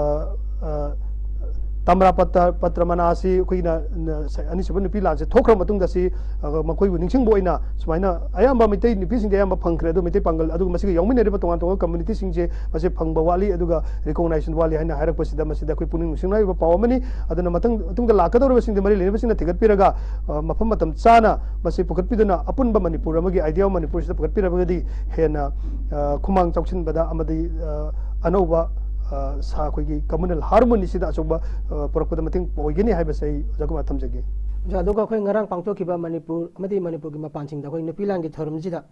ꯑ, ꯇꯝꯔꯥ ꯄꯇ꯭ꯔ, ꯄꯇ꯭ꯔ ꯃꯅꯥ ꯑꯁꯤ ꯑꯩꯈꯣꯏꯅ, ꯅ-, ꯁ-, ꯑꯅꯤꯁꯨꯕ ꯅꯨꯄꯤ ꯂꯥꯟꯁꯦ ꯊꯣꯛꯈ꯭ꯔ ꯃꯇꯨꯡꯗ ꯁꯤ, ꯑ, ꯃꯈꯣꯏꯕꯨ ꯅꯤꯡꯁꯤꯡꯕ ꯑꯣꯏꯅ ꯁꯨꯃꯥꯏꯅ ꯑꯌꯥꯝꯕ ꯃꯩꯇꯩ ꯅꯨꯄꯤꯁꯤꯡꯗꯤ ꯑꯌꯥꯝꯕ ꯐꯪꯈ꯭ꯔꯦ꯫ ꯑꯗꯨ ꯃꯩꯇꯩ ꯄꯥꯡꯒꯜ ꯑꯗꯨꯒ ꯃꯁꯤꯒ ꯌꯥꯎꯃꯤꯟꯅꯔꯤꯕ ꯇꯣꯉꯥꯟ ꯇꯣꯉꯥꯟꯕ ꯀꯝꯃ꯭ꯌꯨꯅꯤꯇꯤꯁꯤꯡꯁꯦ ꯃꯁꯤ ꯐꯪꯕ ꯋꯥꯠꯂꯤ ꯑꯗꯨꯒ ꯔꯤꯀꯣꯛꯅꯥꯏꯖꯦꯁꯟ ꯋꯥꯠꯂꯤ ꯍꯥꯏꯅ ꯍꯥꯏꯔꯛꯄꯁꯤꯗ ꯃꯁꯤꯗ ꯑꯩꯈꯣꯏ ꯄꯨꯛꯅꯤꯡ ꯅꯨꯡꯁꯤꯡꯅꯤꯡꯉꯥꯏ ꯑꯣꯏꯕ ꯄꯥꯎ ꯑꯃꯅꯤ꯫ ꯑꯗꯨꯅ ꯃꯊꯪ, ꯃꯇꯨꯡꯗ ꯂꯥꯛꯀꯗꯧꯔꯤꯕꯁꯤꯡꯗ ꯃꯔꯤ ꯂꯩꯅꯕꯁꯤꯡꯅ ꯊꯤꯒꯠꯄꯤꯔꯒ, ꯑ, ꯃꯐꯝ ꯃꯇꯝ ꯆꯥꯅ ꯃꯁꯤ ꯄꯨꯈꯠꯄꯤꯗꯨꯅ ꯑꯄꯨꯟꯕ ꯃꯅꯤꯄꯨꯔ ꯑꯃꯒꯤ Idea of ꯃꯅꯤꯄꯨꯔꯁꯤꯗ ꯄꯨꯈꯠꯄꯤꯔꯕꯒꯗꯤ ꯍꯦꯟꯅ, ꯑ, ꯈꯨꯃꯥꯡ ꯆꯥꯎꯁꯤꯟꯕꯗ ꯑꯃꯗꯤ, ꯑ, ꯑꯅꯧꯕ, ꯑ, ꯁꯥ-, ꯑꯩꯈꯣꯏꯒꯤ communal harmonyꯁꯤꯗ ꯑꯆꯧꯕ, ꯑ, ꯄꯨꯔꯛꯄꯗ ꯃꯇꯦꯡ ꯑꯣꯏꯒꯅꯤ ꯍꯥꯏꯕꯁꯦ ꯑꯩ ꯑꯣꯖꯥ ꯀꯨꯃꯥꯔ ꯊꯝꯖꯒꯦ꯫ ꯑꯣꯖꯥ, ꯑꯗꯨꯒ ꯑꯩꯈꯣꯏ ꯉꯔꯥꯡ ꯄꯥꯡꯊꯣꯛꯈꯤꯕ ꯃꯅꯤꯄꯨꯔ ꯑꯃꯗꯤ ꯃꯅꯤꯄꯨꯔꯒꯤ ꯃꯄꯥꯟꯁꯤꯡꯗ ꯑꯩꯈꯣꯏ ꯅꯨꯄꯤ ꯂꯥꯟꯒꯤ ꯊꯧꯔꯝꯁꯤꯗ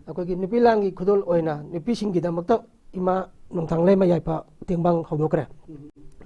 ꯑꯩꯈꯣꯏꯒꯤ ꯅꯨꯄꯤ ꯂꯥꯟꯒꯤ ꯈꯨꯗꯣꯜ ꯑꯣꯏꯅ ꯅꯨꯄꯤꯁꯤꯡꯒꯤꯗꯃꯛꯇ ꯏꯃꯥ ꯅꯣꯡꯊꯥꯡ ꯂꯩꯃ ꯌꯥꯏꯐ ꯇꯦꯡꯕꯥꯡ ꯍꯧꯗꯣꯛꯈ꯭ꯔꯦ꯫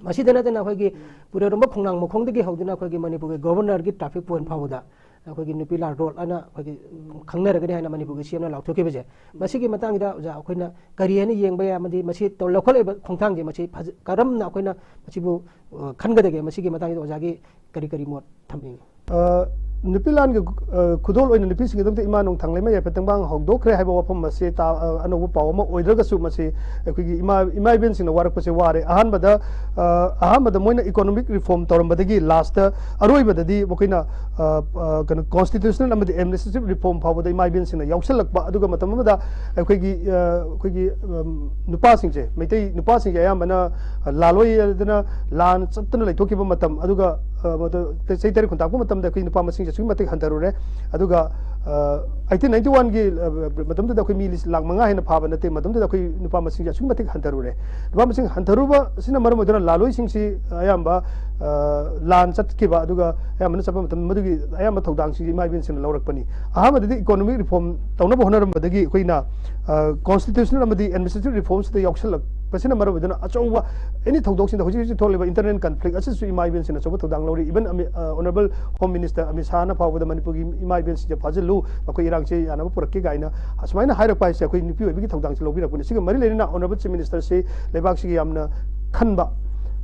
ꯃꯁꯤꯗ ꯅꯠꯇꯅ ꯑꯩꯈꯣꯏꯒꯤ ꯄꯨꯔꯦꯔꯣꯝꯕ ꯈꯣꯡꯅꯥꯡ ꯃꯈꯣꯡꯗꯒꯤ ꯍꯧꯗꯨꯅ ꯑꯩꯈꯣꯏꯒꯤ ꯃꯅꯤꯄꯨꯔꯒꯤ ꯒꯣꯕꯔꯅꯔꯒꯤ traffic point ꯐꯥꯎꯕꯗ ꯑꯩꯈꯣꯏꯒꯤ ꯅꯨꯄꯤ ꯂꯥꯟ ꯔꯣꯗ ꯑꯅ ꯑꯩꯈꯣꯏꯒꯤ ꯈꯪꯅꯔꯒꯅꯤ ꯍꯥꯏꯅ ꯃꯅꯤꯄꯨꯔꯒꯤ ꯁꯤ ꯑꯦꯝꯅ ꯂꯥꯎꯊꯣꯛꯈꯤꯕꯁꯦ, ꯃꯁꯤꯒꯤ ꯃꯇꯥꯡꯗ ꯑꯣꯖꯥ ꯑꯩꯈꯣꯏꯅ ꯀꯔꯤ ꯍꯥꯏꯅ ꯌꯦꯡꯕ ꯌꯥꯏ ꯑꯃꯗꯤ ꯃꯁꯤ ꯇꯧ-, ꯂꯧꯈꯠꯂꯛꯏꯕ ꯈꯣꯡꯊꯥꯡꯁꯦ ꯃꯁꯤ ꯐꯖ-, ꯀꯔꯝꯅ ꯑꯩꯈꯣꯏꯅ ꯃꯁꯤꯕꯨ, ꯑ, ꯈꯟꯒꯗꯒꯦ? ꯃꯁꯤꯒꯤ ꯃꯇꯥꯡꯗ ꯑꯣꯖꯥꯒꯤ ꯀꯔꯤ ꯀꯔꯤ ꯃꯣꯠ ꯊꯝꯕꯤꯒꯦ? ꯑ, ꯅꯨꯄꯤ ꯂꯥꯟꯒꯤ, ꯑ, ꯈꯨꯗꯣꯜ ꯑꯣꯏꯅ ꯅꯨꯄꯤꯁꯤꯡꯒꯤꯗꯃꯛꯇ ꯏꯃꯥ ꯅꯣꯡꯊꯥꯡ ꯂꯩꯃ ꯌꯥꯏꯐ ꯇꯦꯡꯕꯥꯡ ꯍꯧꯗꯣꯛꯈ꯭ꯔꯦ ꯍꯥꯏꯕ ꯋꯥꯐꯝ ꯑꯁꯤ ꯇꯥ-, ꯑ, ꯑꯅꯧꯕ ꯄꯥꯎ ꯑꯃ ꯑꯣꯏꯗ꯭ꯔꯒꯁꯨ ꯃꯁꯤ ꯑꯩꯈꯣꯏꯒꯤ ꯏꯃꯥ, ꯏꯃꯥ ꯏꯕꯦꯟꯁꯤꯡꯅ ꯋꯥꯔꯛꯄꯁꯦ ꯋꯥꯔꯦ꯫ ꯑꯍꯥꯟꯕꯗ, ꯑ, ꯑꯍꯥꯟꯕꯗ ꯃꯣꯏꯅ economic reform ꯇꯧꯔꯝꯕꯗꯒꯤ lastꯇ ꯑꯔꯣꯏꯕꯗ ꯗꯤ ꯃꯈꯣꯏꯅ, ꯑ, ꯑ, ꯀꯩꯅꯣ, constitutional ꯑꯃꯗꯤ administrative reform ꯐꯥꯎꯕꯗ ꯏꯃꯥ ꯏꯕꯦꯟꯁꯤꯡꯅ ꯌꯥꯎꯁꯜꯂꯛꯄ, ꯑꯗꯨꯒ ꯃꯇꯝ ꯑꯃꯗ ꯑꯩꯈꯣꯏꯒꯤ, ꯑ, ꯑꯩꯈꯣꯏꯒꯤ, ꯎꯝ, ꯅꯨꯄꯥꯁꯤꯡꯁꯦ, ꯃꯩꯇꯩ ꯅꯨꯄꯥꯁꯤꯡꯁꯦ ꯑꯌꯥꯝꯕꯅ, ꯑ, ꯂꯥꯜꯂꯣꯏꯗꯅ ꯂꯥꯟ ꯆꯠꯇꯅ ꯂꯩꯊꯣꯛꯈꯤꯕ ꯃꯇꯝ, ꯑꯗꯨꯒ, ꯑ, ꯃꯗꯨ ꯆꯩ-, ꯆꯩꯇꯔꯦꯠ ꯈꯨꯟꯇꯥꯛꯄ ꯃꯇꯝꯗ ꯑꯩꯈꯣꯏ ꯅꯨꯄꯥ ꯃꯁꯤꯡꯁꯦ ꯑꯁꯨꯛꯀꯤ ꯃꯇꯤꯛ ꯍꯟꯊꯔꯨꯔꯦ꯫ ꯑꯗꯨꯒ, ꯑ, eighteen ninety-oneꯒꯤ, ꯑ, ꯃꯇꯝꯗꯨꯗ ꯑꯩꯈꯣꯏ ꯃꯤ ꯂꯤꯁ-, ꯂꯥꯈ ꯃꯉꯥ ꯍꯦꯟꯅ ꯐꯥꯕ ꯅꯠꯇꯦ, ꯃꯇꯝꯗꯨꯗ ꯑꯩꯈꯣꯏ ꯅꯨꯄꯥ ꯃꯁꯤꯡꯁꯦ ꯑꯁꯨꯛꯀꯤ ꯃꯇꯤꯛ ꯍꯟꯊꯔꯨꯔꯦ꯫ ꯅꯨꯄꯥ ꯃꯁꯤꯡ ꯍꯟꯊꯔꯨꯕ ꯑꯁꯤꯅ ꯃꯔꯝ ꯑꯣꯏꯗꯨꯅ ꯂꯥꯜꯂꯣꯏꯁꯤꯡꯁꯤ ꯑꯌꯥꯝꯕ, ꯑ, ꯂꯥꯟ ꯆꯠꯈꯤꯕ, ꯑꯗꯨꯒ ꯑꯌꯥꯝꯕꯅ ꯆꯠꯄ ꯃꯇꯝꯗ ꯃꯗꯨꯒꯤ ꯑꯌꯥꯝꯕ ꯊꯧꯗꯥꯡꯁꯤꯡꯁꯤ ꯏꯃꯥ ꯏꯕꯦꯟꯁꯤꯡꯅ ꯂꯧꯔꯛꯄꯅꯤ꯫ ꯑꯍꯥꯟꯕꯗꯗꯤ economic reform ꯇꯧꯅꯕ ꯍꯣꯠꯅꯔꯝꯕꯗꯒꯤ ꯑꯩꯈꯣꯏꯅ, ꯑ, constitutional ꯑꯃꯗꯤ administrative reformꯁꯤꯗ ꯌꯥꯎꯁꯜꯂꯛ-, ꯃꯁꯤꯅ ꯃꯔꯝ ꯑꯣꯏꯗꯨꯅ ꯑꯆꯧꯕ ꯑꯦꯅꯤ ꯊꯧꯗꯣꯛꯁꯤꯡꯗ ꯍꯧꯖꯤꯛ ꯍꯧꯖꯤꯛ ꯊꯣꯛꯂꯤꯕ ꯏꯟꯇꯔꯅꯦꯜ ꯀꯟꯐ꯭ꯂꯤꯛ ꯑꯁꯤꯁꯨ ꯏꯃꯥ ꯏꯕꯦꯟꯁꯤꯡꯅ ꯑꯆꯧꯕ ꯊꯧꯗꯥꯡ ꯂꯧꯔꯤ꯫ Even honourable home minister Amit ꯁꯥꯍꯅ ꯐꯥꯎꯕꯗ ꯃꯅꯤꯄꯨꯔꯒꯤ ꯏꯃꯥ ꯏꯕꯦꯟꯁꯤꯡꯁꯦ ꯐꯥꯖꯤꯜꯂꯨ, ꯃꯈꯣꯏ ꯏꯔꯥꯡꯁꯦ ꯌꯥꯅꯕ ꯄꯨꯔꯛꯀꯦ ꯀꯥꯏꯅ ꯑꯁꯨꯃꯥꯏꯅ ꯍꯥꯏꯔꯛꯄ ꯍꯥꯏꯁꯦ ꯑꯩꯈꯣꯏ ꯅꯨꯄꯤ ꯑꯣꯏꯕꯒꯤ ꯊꯧꯗꯥꯡꯁꯦ ꯂꯧꯕꯤꯔꯛꯄꯅꯤ꯫ ꯁꯤꯒ ꯃꯔꯤ ꯂꯩꯅꯅ ꯑꯣꯅꯔꯦꯕꯜ ꯆꯤꯐ ꯃꯤꯅꯤꯁꯇꯔꯁꯤ ꯂꯩꯕꯥꯛꯁꯤꯒꯤ ꯌꯥꯝꯅ ꯈꯟꯕ,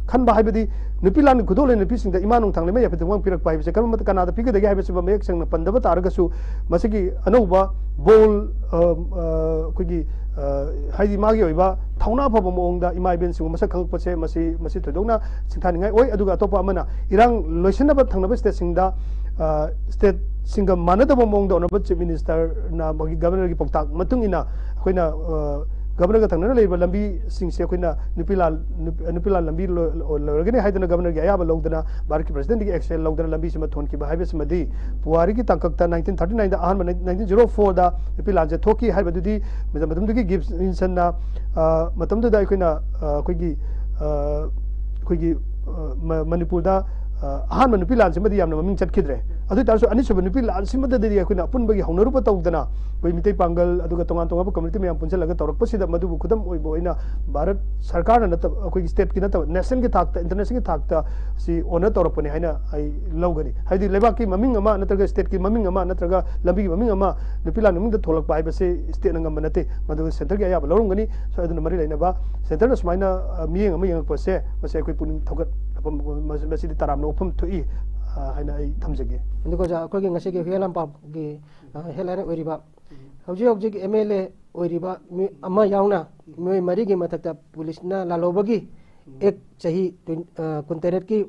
ꯈꯟꯕ ꯍꯥꯏꯕꯗꯤ ꯅꯨꯄꯤ ꯂꯥꯟꯒꯤ ꯈꯨꯗꯣꯜ ꯂꯩ ꯅꯨꯄꯤꯁꯤꯡꯗ ꯏꯃꯥ ꯅꯣꯡꯊꯥꯡꯂꯩꯃ ꯌꯥꯏꯐ ꯊꯧꯕꯥꯜ ꯄꯤꯔꯛꯄ ꯍꯥꯏꯕꯁꯦ ꯀꯔꯝꯕ ꯀꯅꯥꯗ ꯄꯤꯒꯗꯒꯦ ꯍꯥꯏꯕꯁꯤꯃ ꯃꯌꯦꯛ ꯁꯦꯡꯅ ꯄꯟꯗꯕ ꯇꯥꯔꯒꯁꯨ, ꯃꯁꯤꯒꯤ ꯑꯅꯧꯕ ꯕꯣꯜ, ꯑ, ꯑ, ꯑꯩꯈꯣꯏꯒꯤ, ꯑ, ꯍꯥꯏꯗꯤ ꯃꯥꯒꯤ ꯑꯣꯏꯕ ꯊꯧꯅꯥ ꯐꯕ ꯃꯑꯣꯡꯗ ꯏꯃꯥ ꯏꯕꯦꯟꯁꯤꯡꯕꯨ ꯃꯁꯛ ꯈꯪꯂꯛꯄꯁꯦ ꯃꯁꯤ, ꯃꯁꯤ ꯊꯣꯏꯗꯣꯛꯅ ꯁꯤꯡꯊꯥꯅꯤꯡꯉꯥꯏ ꯑꯣꯏ꯫ ꯑꯗꯨꯒ ꯑꯇꯣꯞꯄ ꯑꯃꯅ ꯏꯔꯥꯡ ꯂꯣꯏꯁꯤꯟꯅꯕ ꯊꯪꯅꯕ ꯁ꯭ꯇꯦꯠꯁꯤꯡꯗ, ꯑ, ꯁ꯭ꯇꯦꯠꯁꯤꯡꯒ ꯃꯥꯟꯅꯗꯕ ꯃꯑꯣꯡꯗ ꯑꯣꯅꯔꯦꯕꯜ ꯆꯤꯐ ꯃꯤꯅꯤꯁꯇꯔꯅ ꯃꯥꯒꯤ ꯒꯚꯔꯅꯔꯒꯤ ꯄꯥꯎꯇꯥꯛ ꯃꯇꯨꯡ ꯏꯟꯅ ꯑꯩꯈꯣꯏꯅ, ꯑ, ꯒꯚꯔꯅꯔꯒ ꯊꯪꯅꯅ ꯂꯩꯔꯤꯕ ꯂꯝꯕꯤꯁꯤꯡꯁꯦ ꯑꯩꯈꯣꯏꯅ ꯅꯨꯄꯤ ꯂꯥꯟ, ꯅꯨꯄꯤ, ꯅꯨꯄꯤ ꯂꯥꯟ ꯂꯝꯕꯤ ꯂꯣ-, ꯂꯣ-, ꯂꯣꯏꯔꯒꯅꯤ ꯍꯥꯏꯗꯅ ꯒꯚꯔꯅꯔꯒꯤ ꯑꯌꯥꯕ ꯂꯧꯗꯅ ꯚꯥꯔꯠꯀꯤ ꯄ꯭ꯔꯁꯤꯗꯦꯟꯠꯇꯒꯤ ꯑꯦꯛꯁꯟ ꯂꯧꯗꯅ ꯂꯝꯕꯤꯁꯤꯃ ꯊꯣꯟꯈꯤꯕ ꯍꯥꯏꯕꯁꯤꯃꯗꯤ ꯄꯨꯋꯥꯔꯤꯒꯤ ꯇꯥꯡꯀꯛꯇ ꯅꯥꯏꯟꯇꯤꯟ ꯊꯥꯔꯇꯤ ꯅꯥꯏꯟꯗ ꯑꯍꯥꯟꯕ ꯅꯥꯏꯟꯇꯤꯟ ꯖꯤꯔꯣ ꯐꯣꯔꯗ ꯅꯨꯄꯤ ꯂꯥꯟꯁꯦ ꯊꯣꯛꯈꯤ ꯍꯥꯏꯕꯗꯨꯗꯤ ꯃꯇꯝ-, ꯃꯇꯝꯗꯨꯒꯤ ꯒꯤꯞꯁꯟꯅ, ꯑ, ꯃꯇꯝꯗꯨꯗ ꯑꯩꯈꯣꯏꯅ, ꯑ, ꯑꯩꯈꯣꯏꯒꯤ, ꯑ, ꯑꯩꯈꯣꯏꯒꯤ, ꯑ, ꯃ-, ꯃꯅꯤꯄꯨꯔꯗ, ꯑ, ꯑꯍꯥꯟꯕ ꯅꯨꯄꯤ ꯂꯥꯟꯁꯤꯃꯗꯤ ꯌꯥꯝꯅ ꯃꯃꯤꯡ ꯆꯠꯈꯤꯗ꯭ꯔꯦ꯫ ꯑꯗꯨ ꯑꯣꯏ ꯇꯥꯔꯁꯨ ꯑꯅꯤꯁꯨꯕ ꯅꯨꯄꯤ ꯂꯥꯟꯁꯤꯃꯗꯗꯤ ꯑꯩꯈꯣꯏꯅ ꯑꯄꯨꯟꯕꯒꯤ ꯍꯧꯅꯔꯨꯕ ꯇꯧꯗꯅ ꯑꯩꯈꯣꯏ ꯃꯤꯇꯩ ꯄꯥꯡꯒꯜ ꯑꯗꯨꯒ ꯇꯣꯉꯥꯟ ꯇꯣꯉꯥꯟꯕ ꯀꯝꯃ꯭ꯌꯨꯅꯤꯇꯤ ꯃꯌꯥꯝ ꯄꯨꯟꯁꯤꯜꯂꯒ ꯇꯧꯔꯛꯄꯁꯤꯗ ꯃꯗꯨꯕꯨ ꯈꯨꯗꯝ ꯑꯣꯏꯕ ꯑꯣꯏꯅ ꯚꯥꯔꯠ ꯁꯔꯀꯥꯔꯅ ꯅꯠꯇꯕ, ꯑꯩꯈꯣꯏꯒꯤ ꯁ꯭ꯇꯦꯠꯀꯤ ꯅꯠꯇꯕ, ꯅꯦꯁꯟꯒꯤ ꯊꯥꯛꯇ, ꯏꯟꯇꯔꯅꯦꯁꯅꯦꯜꯒꯤ ꯊꯥꯛꯇ ꯁꯤ ꯑꯣꯅꯔ ꯇꯧꯔꯛꯄꯅꯤ ꯍꯥꯏꯅ ꯑꯩ ꯂꯧꯒꯅꯤ꯫ ꯍꯥꯏꯗꯤ ꯂꯩꯕꯥꯛꯀꯤ ꯃꯃꯤꯡ ꯑꯃ ꯅꯠꯇ꯭ꯔꯒ ꯁ꯭ꯇꯦꯠꯀꯤ ꯃꯃꯤꯡ ꯑꯃ ꯅꯠꯇ꯭ꯔꯒ ꯂꯝꯕꯤꯒꯤ ꯃꯃꯤꯡ ꯑꯃ ꯅꯨꯄꯤ ꯂꯥꯟ ꯃꯃꯤꯡꯗ ꯊꯣꯛꯂꯛꯄ ꯍꯥꯏꯕꯁꯤ ꯁ꯭ꯇꯦꯠꯅ ꯉꯝꯕ ꯅꯠꯇꯦ, ꯃꯗꯨ ꯁꯦꯟꯇꯔꯒꯤ ꯑꯌꯥꯕ ꯂꯧꯔꯝꯒꯅꯤ꯫ So ꯑꯗꯨꯅ ꯃꯔꯤ ꯂꯩꯅꯕ ꯁꯦꯟꯇꯔꯅ ꯁꯨꯃꯥꯏꯅ, ꯑ, ꯃꯤꯠꯌꯦꯡ ꯑꯃ ꯌꯦꯡꯉꯛꯄꯁꯦ ꯃꯁꯤ ꯑꯩꯈꯣꯏ ꯄꯨꯛꯅꯤꯡ ꯊꯧꯒꯠ-, ꯃꯁꯤꯗꯤ ꯇꯔꯥꯝꯅ ꯑꯣꯛꯐꯝ ꯊꯣꯛꯏ, ꯑ, ꯍꯥꯏꯅ ꯑꯩ ꯊꯝꯖꯒꯦ꯫ ꯑꯗꯨꯒ ꯑꯣꯖꯥ, ꯑꯩꯈꯣꯏꯒꯤ ꯉꯁꯤꯒꯤ ꯍꯨꯏꯌꯦꯟ ꯂꯥꯟꯄꯥꯎꯒꯤ, ꯑ, ꯍꯦꯗꯂꯥꯏꯟ ꯑꯣꯏꯔꯤꯕ ꯍꯧꯖꯤꯛ ꯍꯧꯖꯤꯛ ꯑꯦꯝ ꯑꯦꯜ ꯑꯦ ꯑꯣꯏꯔꯤꯕ ꯃꯤ ꯑꯃ ꯌꯥꯎꯅ ꯃꯤꯑꯣꯏ ꯃꯔꯤꯒꯤ ꯃꯊꯛꯇ ꯄꯨꯂꯤꯁꯅ ꯂꯥꯜꯍꯧꯕꯒꯤ ꯑꯦꯛ ꯆꯍꯤ ꯇ꯭ꯋꯦꯟ-, ꯑ, ꯀꯨꯟꯇꯔꯦꯠꯀꯤ